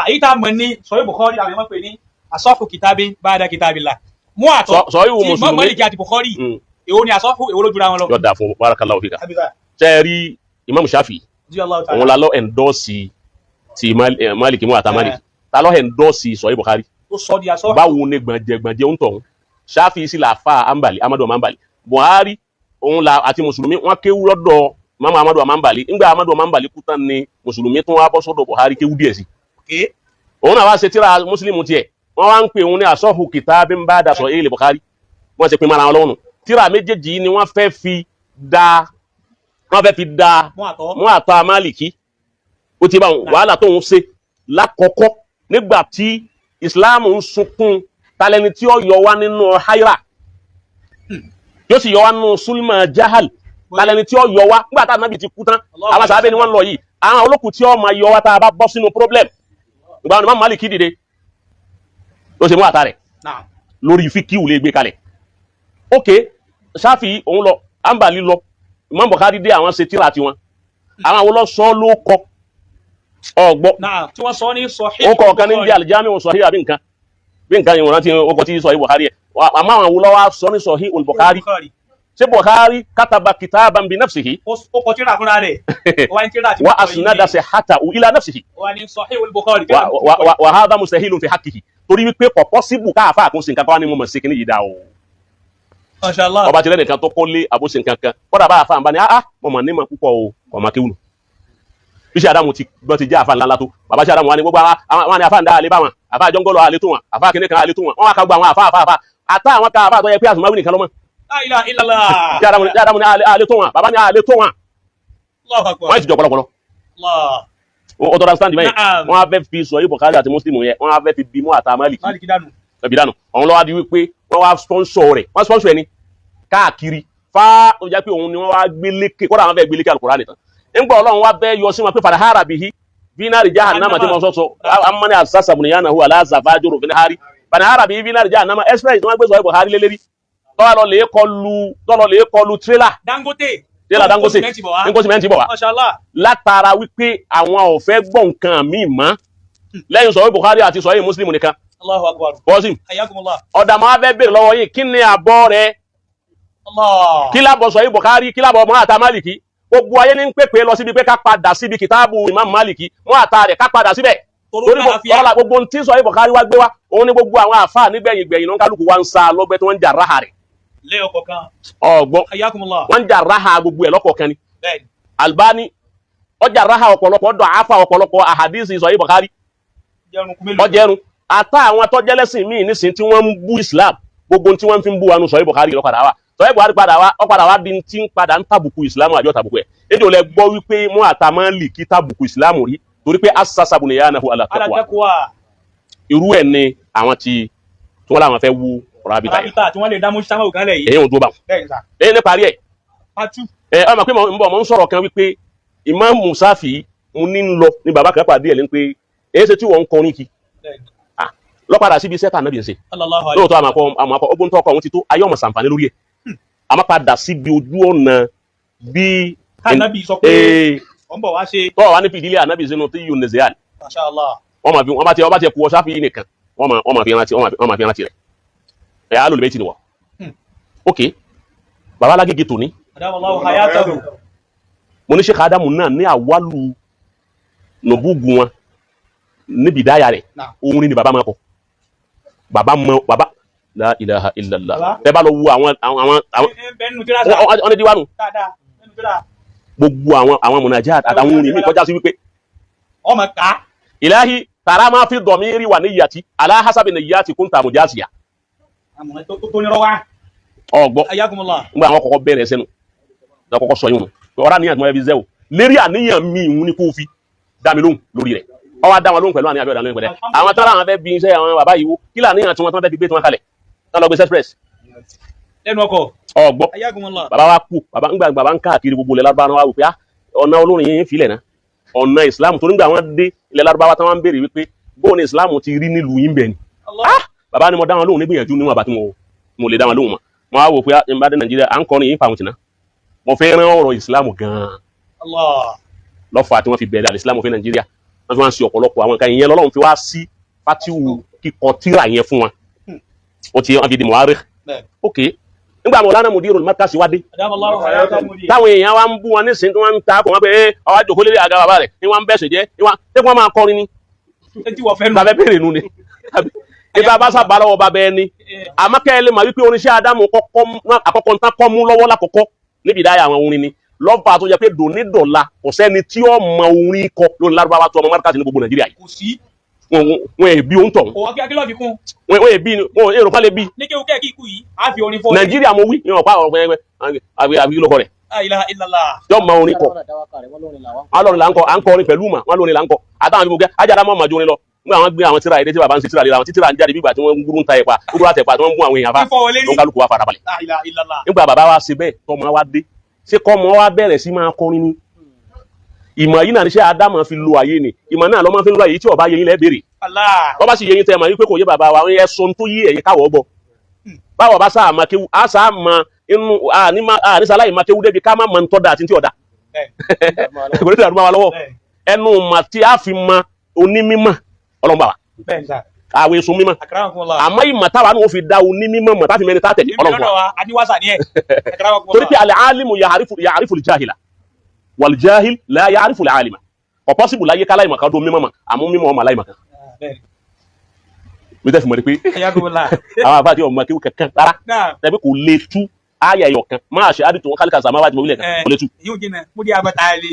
Èyí tá a mọ̀ ní Sahih Bukhari, àwọn èèyàn pè ní asahhu kitabin ba'da kitabillah. Muwatta Sahih tí Imam Mùsùlùmí. Malik àti Bukhari, èwo ni asahhu, èwo ló jura wọn lọ? Yóò dáa fún, barakallahu fika. Ṣe é rí Imam Shafi, Radiyallahu ta'ala. òun la lọ endorse ti Malik, Muwatta Malik ta lọ endorse Sahih Bukhari. Ó sọ di asahhu. Báwo ni gbọ̀njẹ̀gbọ̀njẹ̀ ń tọ̀hún? Shafi sí la fa Ambali, Amadu Ambali, Buhari òun la àti Mùsùlùmí wọn kéwú lọ́dọ̀ Mama Amadu Ambali. Ńgbà Amadu Ambali kú tán ni Mùsùlùmí tún wá bọ́ sọ́dọ̀ Buhari kéwú díẹ̀ sí. Okay. Òun náà wá ṣe tíra Mùsùlùmí tiẹ̀, wọ́n wá ń pè òun ní asahhu kitabin ba'da Sahih Bukhari. Wọ́n ṣe pin mara wọn lọ́wọ́ nù. Tíra méjèèjì yìí ni wọ́n fẹ́ fi da Muwatta. Muwatta Maliki. Ó ti bá wọn wàhálà tóun ṣe lákọ̀ọ́kọ́ nígbà tí Islam ń sunkún talẹni tí ó yọ wá nínú haira, yóò sì yọ wá nínú sulma jahal, talẹni tí ó yọ wá nígbà tá ànábì ti kú tán, àwọn sàábẹ́ ni wọ́n ń lọ yìí, àwọn olókùn tí ó máa yọ wá tá a bá bọ́ sínú problem. Ìgbà wọn ni Imam Maliki dìde ló ṣe Muwatta rẹ̀ Naam. lórí fíkíù lè gbé kalẹ̀. Ok, Ṣáfì òun lọ, Ambali lọ, Imam Bukhari dé, àwọn ṣe tíra tiwọn, àwọn àwọn lọ́sọ́ ló kọ ọgbọ́. Naam. Tí wọ́n sọ ní Sahih Ó kọ ọ̀kan ní Bukhari. bí Al-Jami' Sahih àbí nǹkan bí nǹkan yìí, wọ́n rántí ọkọ̀ tí Sahih Bukhari ẹ̀. Àmọ́ àwọn wo lọ́wọ́ sọ ní Sahih Bukhari? Ṣé Bukhari kataba kitaban bi nafsihi? Ó kọ tírà fúnra rẹ̀. Ó wá ní tírà tí wa mo kọ yìí asnada sihhatahu ila nafsihi. Ó wá ní Sahih Bukhari. Wa hadha mustahilun fi haqqihi, torí wípé kò possible káàfà àkóso nǹkan kan wá ní mo mọ̀ sí kíní yìí dá o. Mashallah. Ọba tí lẹ́nìkan tó kọ́lé àbóṣe nǹkan kan, kọ́dà bá àfa àǹbá ni ah, mo mọ̀ ní mọ̀ púpọ̀ o, kò máa kéwù nù. Bí ṣe Adamu ti gbọ́n ti jẹ́ àfa ńlá ńlá tó, bàbá ṣe Adamu wa ni gbogbo àwọn ni àfa ń dá àlè bá wọn, àfa àjọngọ́lọ̀ àlè tó wọn, àfa kìnìún kan àlè tó wọn, wọn wá ká gbogbo àwọn àfa àfa àfa àtà àwọn ká àfa tó yẹ pé àsùnmáwí nìkan lọ́mọ. La ilaha illallah. Ṣe Adamu ni àlè tó wọn, bàbá ni àlè tó wọn. Allahu akbar. Wọ́n ti jọ pọ̀lọpọ̀lọ. Allah. O tọ́ra stand bẹ́yẹn. Naam. Wọ́n á fẹ́ fi sọ yìí Bukhari àti Muslim yẹn, wọ́n á fẹ́ fi bímú àtà Málìkì. Málìkì dànù. Ẹbí dànù. Ọ̀hún lọ́wọ́ di wípé wọ́n wá sponsor rẹ̀, wọ́n sponsor ẹni káàkiri fá, ó jẹ́ pé òun ni wọ́n wá gbé lékè, kódà wọ́n fẹ́ gbé lékè Al-Qur'an nìkan. Ńgbà Ọlọ́run wá bẹ́ yọ sí wọn pé fadahara bihi finari jahannama tí wọ́n sọ sọ amani asasa bunyanahu ala shafa jurufin hari fadahara bihi finari jahannama express tí wọ́n gbé sọ Buhari lélẹ́rí tọ́lọ lè kọlu tírélà. Dangote. Tírélà Dangote. Ní kó ní kó sìmẹ́ntì bọ̀ wá. Mashallah. Látara wípé àwọn ò fẹ́ gbọ́ nǹkan míì mọ́ lẹ́yìn sọ̀rọ̀ Bukhari àti sọ̀rọ̀ Muslim nìkan. Allahu akbar. Bọ́sìm. Hayyakumullah. Ọ̀dà máa fẹ́ bèèrè lọ́wọ́ yìí, kí ni àbọ̀ rẹ̀? Allah. Kí lábọ̀ sọ̀rọ̀ Bukhari, kí lábọ̀ Muwatta Maliki? Gbogbo ayé ní ń pèpè lọ síbi pé ká padà síbi kìtáàbù Imam Maliki, Muwatta rẹ̀, ká padà síbẹ̀. Torí torí àlàáfíà. ọ̀la gbogbo tí sọ̀rọ̀ Bukhari wá gbé wá, òun ní gbogbo àwọn àfáà nígbẹ̀yìn gbẹ̀yìn ló ń kálukú wá ń sa lọ́gbẹ́ tí wọ́n ń jà ráhà rẹ̀. Lẹ́yọ̀ kọ̀ọ̀kan. Ọ̀gbọ́n. Hayyakumullah. Wọ́n ń jà ráhà gbogbo ẹ̀ lọ́kọ̀ọ̀kan ni. Bẹ́ẹ̀ni. Albani ọjà ráhà ọ̀pọ̀lọpọ̀, ọdọ̀ àáfà ọ̀pọ̀lọpọ̀ àhàdísì sọ̀rọ̀ Bukhari. Jẹun kú mélòó. Ọjẹrun ata àwọn tọjẹlẹsìn míì nísìn tí wọ́n ń bú Islam, gbogbo tí wọ́n fi ń bú wa nu sọ̀rọ̀ Bukhari lọ padà wá, sọ̀rọ̀ Bukhari padà wá, ó padà wá di tí ń padà ń tàbùkù Islam, àjọ tàbùkù ẹ̀ ejò lẹ gbọ́ wípé Muwatta Maliki tàbùkù Islam rí. Torí pé asasa bunyanahu ala taqwa. Ala taqwa. Irú ẹ̀ ni àwọn tí wọ́n láwọn fẹ́ wú rábìtà yẹn. Rábítà tí wọ́n lè dá mujtama kan lẹ̀ yìí. Èyí ò dúró bá wọn. Bẹ́ẹ̀ ni sà. Èyí ní parí ẹ̀. Patu. Ẹ ọmọ pé mo ń bọ̀, mo ń sọ̀rọ̀ kan wípé Imam Musafi mo ní ń lọ ní bàbá kan pàdé ẹ̀ ní pé èyí ṣe tí wọ́n ń kọrin kí. Bẹ́ẹ̀ ni. Ah, lọ́padà síbi iṣẹ́ tà náà bí n ṣe. Sallallahu alaihi. Lóòótọ́ àmàkọ àmàkọ ọgbọ́n tó ọkọ̀ òun ti tó ayé ọmọ sàǹfààní lórí ẹ̀. Àmọ́ padà síbi ojú ọ̀nà bí. Kánábì sọ pé Ee, ó ń bọ̀ wá ṣe. tọ́wọ́ wa ní fìdílé ànábì sínú tí yóò nẹ̀zẹ̀ àlè. Masha Allah. Wọ́n máa fi wọ́n bá tiẹ̀ wọ́n bá tiẹ̀ kú ọ sáfì yìí nìkan, wọ́n máa fi rántí, wọ́n máa fi rántí rẹ̀. Ẹ̀ á lòlùbẹ́ tì ní wọ̀. Ok, bàbá alágége tòní. Adamallahu hayatahu. Mo ní Sheikh Adamu náà ní àwálù nùbúgù wọn níbi ìdáyà rẹ̀. Naam. Orin ni bàbá máa kọ. Bàbá mọ bàbá, la ilaha illallah. Bàbá. Ẹ bá lọ wo àwọn àwọn àwọn àwọn Ẹ bẹ́ẹ̀ nínú tíra sà. wọn ní díwánu. Dáadáa. Nínú tíra. Gbogbo àwọn mọ̀nàjà àtàwọn orin mi kọjá sí wípé Ọmọ ká. ilahi tàrà máa fi dọ̀mírí wà níyàtí aláhásábì níyàtí kúńtà mùjásíà. Àmọ́ tó tó nírọ̀ wá. Ọgbọ́. Ayakumullah. Ngba àwọn kọ́kọ́ bẹ̀rẹ̀ sẹ́nu lọ́kọ́kọ́ sọ yín wọn ọ̀rá níyàn tí wọ́n fi zẹ́ o lérí àníyàn mi ìhun ni kò fi dá mi lóhùn lórí rẹ̀. Ọwọ́ dá wọn lóhùn pẹ̀lú àníyàn bí ọ̀dà lóhùn pẹ̀lẹ́ àwọn tọ́lá àwọn fẹ́ bí iṣẹ́ àwọn bàbá yìí wó kí làníyàn tí wọ́n tán fẹ́ fi gbé tí wọ́n kalẹ̀ tán lọ gbé express. Lẹ́nu ọkọ̀. Ọgbọ́. Ayakumullah. Bàbá wa kú, bàbá ńgbà bàbá ń káàkiri gbogbo ilẹ̀ Lárúbáwá wa wò pé ah, ọ̀nà olórin yìí ń filẹ̀ náà ọ̀nà Islam tó nígbà wọn dé ilẹ̀ Lárúbáwá tán wọn ń béèrè wípé bóun ni Islam ti rí nílùú yín bẹ̀ ni. Allah. Bàbá ni mo dá wọn lóhùn nígbìyànjú níwọ̀n àbá tí mo lè dá wọn lóhùn mọ́. Mo wá wò pé ah, n bá dé Nàìjíríà à ń kọrin yìí fáwọn tìǹà mo fẹ́ rán ọ̀rọ̀ Islam gan-an. Allah. Lọ́fà tí wọ́n fi bẹ̀rẹ̀ àlìsílámù fún Nàìjíríà, wọ́n fi wá ń ṣe ọ̀pọ̀lọpọ̀ àwọn nǹkan ìyẹn lọ́lọ́run fi wá sí fatiwu kíkọ tíra yẹn fún wọn. Ó ti wọ́n fi di muharrik. Bẹ́ẹ̀. Ok, nígbà Mọ̀lánà Mudirul Markaz wá dé Adamallahu hayatahu. táwọn èèyàn wa ń bú wọn nísìnyí tí wọ́n ń ta kò wọ́n pé ẹ ọwọ́ àjòkó lérí àga bàbá rẹ̀ ni wọ́n ń bẹ̀sẹ̀ jẹ́ ni wọ́n ṣé kí wọ́n máa kọrin ni. Ṣé tí wọ́n fẹ́ nù? Bàbá bèrè nu ni ibà bá sábà lọ́wọ́ bàbá ẹni. Àmọ́ kẹ́ ẹ lè mọ̀ wípé oníṣẹ́ Ádámù àkọ́kọ́ ń tán kọ́ mú lọ́wọ́ lákọ̀ọ́kọ́ níbi ìdáyà àwọn orin ni lọ́ba tó jẹ́ pé dònídọ̀la kò sẹ́ni tí ó mọ orin kọ lónìí Lárúbáwá tó ọmọ Markaz ní gbogbo Nàìjíríà yìí. Kò sí. Wọn èbí ohun tọ̀hún. Kò wá kí akílọ̀ fi kún. Wọn èbí wọn èrò kan lè bí. Ní kéwú kẹ́ẹ̀kì ikú yìí, á fi orin fọ́. Nàìjíríà mo wí ní ọ̀pá ọ̀rọ̀ pẹ́ẹ́pẹ́ àbí kílókọ rẹ̀. La ilaha illallah. Yóò mọ orin kọ. Wọn lọrin là ń kọ, à ń kọ orin pẹ̀lú mà wọn lórin là ń kọ àtàwọn àbí mo kẹ́ ajára mọ́ màjú orin lọ. Nígbà wọn gbé àwọn tíra èdè tí bàbá ń ṣe tíra lera wọn tí tíra ń jáde bí ìgbà tí wọ́n ń gúrú ń ta ẹ̀pà gúrú àtẹ̀pà tí wọ́n ń gún àwọn èèyàn fa Fífọ́ wọlé ló rí. ń kálukú wa farabalẹ̀. La ilaha illallah. Nígbà bàbá wa ṣe bẹ́ẹ̀ tọmọ wa dé ṣé kọ́mọ wa bẹ̀rẹ̀ sí máa kọrin ni. Ìmọ̀ yìí náà ní ṣé Ádámọ̀ fi lo ayé ni ìmọ̀ náà lọ́mọ fi ń lo ayé tí ọba yẹyin lẹ́ béèrè. Allah. Wọ́n bá sì yẹyin tẹ́ ẹ mọ̀ wípé kò yé bàbá wa ẹ sọ tó yé ẹ̀yin káwọ́ gbọ́. Báwo bá sáà máa kéwu á sáà máa inú àníṣaláì máa kéwu débi ká má mọ̀ ń tọ́ da àti tí ọ̀dà. Bẹ́ẹ̀. Kò ní tẹ̀lé àdúgbò wa lọ́wọ́. Bẹ́ẹ̀. Ẹnu mà tí a fi mọ onímímọ̀ ọlọ́mọba wa Bẹ́ẹ̀ ni sà. àwọn èso mímọ̀. Akramakumullah. Àmọ́ ìmọ̀ táwa ni wọ́n fi dá onímọ̀ mọ̀ táfi mẹ́ni tá tẹ̀lé Níbi ọlọ́mọba lọ́dọ̀ wa. wa, a ní wàsà ní ẹ̀. Akramakumullah. Torí pé al-alimu ya'rifu al-jahila wal-jahil la ya'rifu al-alima. Kò pọ́sibù láyé kálá ìmọ̀ kan dó mímọ̀ mọ̀ àmú mímọ̀ ọmọ aláìmọ̀ kan. Bẹ́ẹ̀ ni. Mi tẹ́ fi mọ̀ ni pé Ayakumullah. àwọn àbá àti ọmọ kéwù kankan rárá Náà. tàbí kò lè tú àyà ẹ̀yọ̀ kan máa ṣe àdìtò wọn kálíkà sàmáwá àti mọ̀wílẹ̀ kan Ẹ kò lè tú. yóò jìnnà, mo di abata ilé.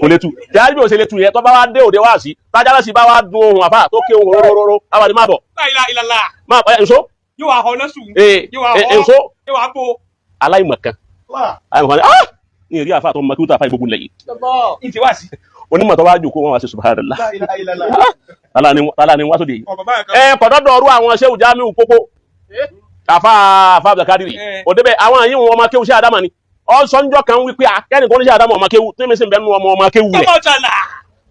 Kò lè tú jáde bí o ṣe lè tú yẹn tó bá wá dé òde wá sí tájára sì bá wá dun ohun àfà tó ké ohun róróró àwọn àti má bọ̀. La ilaha illallah. Má bọ̀ èso. Yóò wá họ lọ́sùn. Ee. Yóò wá họ. Èso. Yóò wá bò. Aláìmọ̀kan aláìmọ̀kan ni ah ní ìrí àfà tó mọ kí ó tó àfà ìgbógun lẹ̀ yìí. Ní ti wá sí. Onímọ̀ tó wá jòkó wọn wá sí subhanallah. La ilaha illallah. Tálá ni wá sóde yìí. Ọ̀ bàbá kan. Ẹ kọ̀dọ́dọ̀ ọrú àwọn ṣéwù Jamiu Pópó àfà àfà Abdulkadiri òdebẹ̀ àwọn yìí wọn ọmọ kéwù sí Ádámà ni ọ̀sánjọ́ kan wípé akẹ́nìkan oníṣẹ́ Ádámà ọmọ kéwù tí mi sì ń bẹ́nu ọmọ ọmọ kéwù rẹ̀. Ọmọ ọ̀tàlà.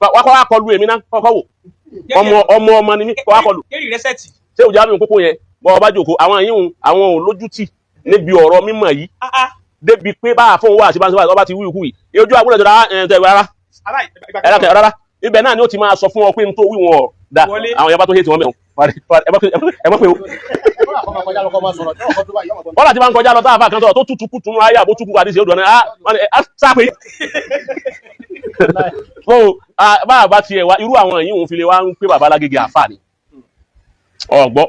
Wá kọ́ wá kọlu èmi náà kọ́kọ́ wò ọmọ ọmọ ọmọ ni mí kọ́ wá kọlu. Kéèrì rẹ sẹ́ẹ̀tì. Ṣéwù Jamiu Pópó yẹn bọ́ ọba jòkó àwọn yìí àwọn ò lójútì níbi ọ̀rọ̀ mímọ̀ yìí débi pé bá a fóun wá àti bá a sọ ọba ti wí ikú yìí ojú àbúrò ìjọba ẹ̀ rárá rárá ibẹ̀ náà ni ó ti máa sọ fún ọ pé n tó wí wọn ọ̀ da àwọn yàrá tó hé tí wọ́n mẹ́wọ̀n ẹ mọ̀ pé o. Wọ́n láti máa ń kọjá lọ táàfà kan sọ̀rọ̀ tó tutù kùtù nù ayé àbó tukù àdìsí odò náà sápé. Bá a bá tiẹ̀ wá irú àwọn yìí òun fi lè wá ń pé bàbá alágége àfà ni. Ọ̀gbọ́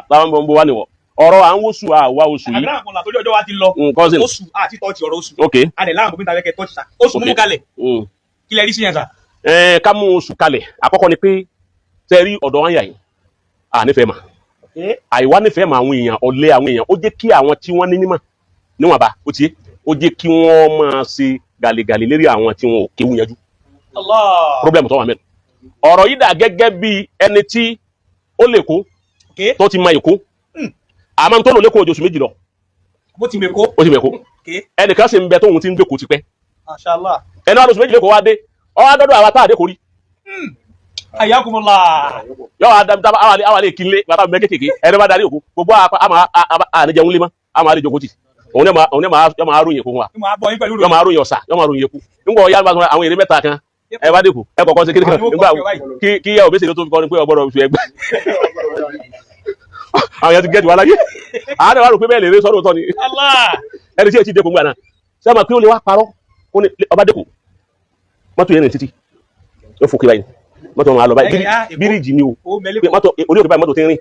táwọn bọ̀ ń bọ̀ wá nìwọ̀ ọ̀rọ̀ à ń wóṣù àwa oṣù yìí. Àgbà àpọ̀lá torí ọjọ́ wa ti lọ. Nǹkan sí. Oṣù àti tọ́ọ̀tì ọ̀rọ̀ oṣù. Ok. Adẹ̀ láwọn gómìnà fẹ́ kẹ́ tọ́ọ̀tì sá. Oṣù mú kalẹ̀. Kí lẹ rí sí yẹn sá? Ẹ ká mú oṣù kalẹ̀ àkọ́kọ́ ni pé tẹ́ rí ọ̀dọ̀ wọn yà yìí à nífẹ̀ẹ́ mà àìwá nífẹ̀ẹ́ mà àwọn èèyàn ọ̀lẹ àwọn èèyàn ó jẹ́ kí àwọn tí wọ́n ní mímọ̀ níwọ̀nba ó ti ó jẹ́ kí wọ́n máa ṣe gàlégàlé lérí àwọn tí wọn ò kéwú yanjú. Allah. Problem tó wà mẹ́rin ọ̀rọ̀ yìí dà gẹ́gẹ́ bí ẹni tí ó lè kó tó ti ma Èkó, àmọ́ tó lò lẹ́kọ̀ọ́ oṣù 2 lọ. Bó ti mèkó. Ó ti mẹ́kó. Ẹnìkan sì ń bẹ tóun ti ń gbé kó tipẹ́. Mashallah. Ẹni wàá lóṣù 2 lẹ́kọ̀ọ́ wá dé, ọwọ́ adọ́dọ̀ àwa tá àdé kò rí. Ayakumullah. Yọ wá dá àwa lè kí n lé bàbá mi kékèké. Ẹni bá darí òkú gbogbo àmà àníjẹun lé mọ́, àmà àlejò kò tì òun ní yọ máa ròyìn èkó fún wa. Mo máa bọ̀ yín pẹ̀lú Yọ máa ròyìn ọ̀sà, yọ máa ròyìn èkó nígbà ọ̀yá àwọn èrè mẹ́ta kan. Ẹ bá dẹ́kun ẹ kọ̀ọ̀kan ṣe kékeré kan nígbà kí ẹ òbí ṣèlú tó fi kọrin pé ọgbọ́dọ̀ fi ẹgbẹ́ àwọn yẹn ti gẹ́tì wá láyé àárẹ̀ wá rò pé bẹ́ẹ̀ lè rí sọ́dọ̀ tọ́ ni. Allah. Ẹni tí ẹ ti dẹ́kun gbà náà ṣé ẹ máa pé ó lè wá parọ́ ó ní ọba dẹ́kun mọ́tò yẹn rìn títí ó fò kí báyìí, mọ́tò wọn á lọ báyìí, bíríìjì ni o, mọ́tò orí òkè báyìí mọ́tò ti ń rìn.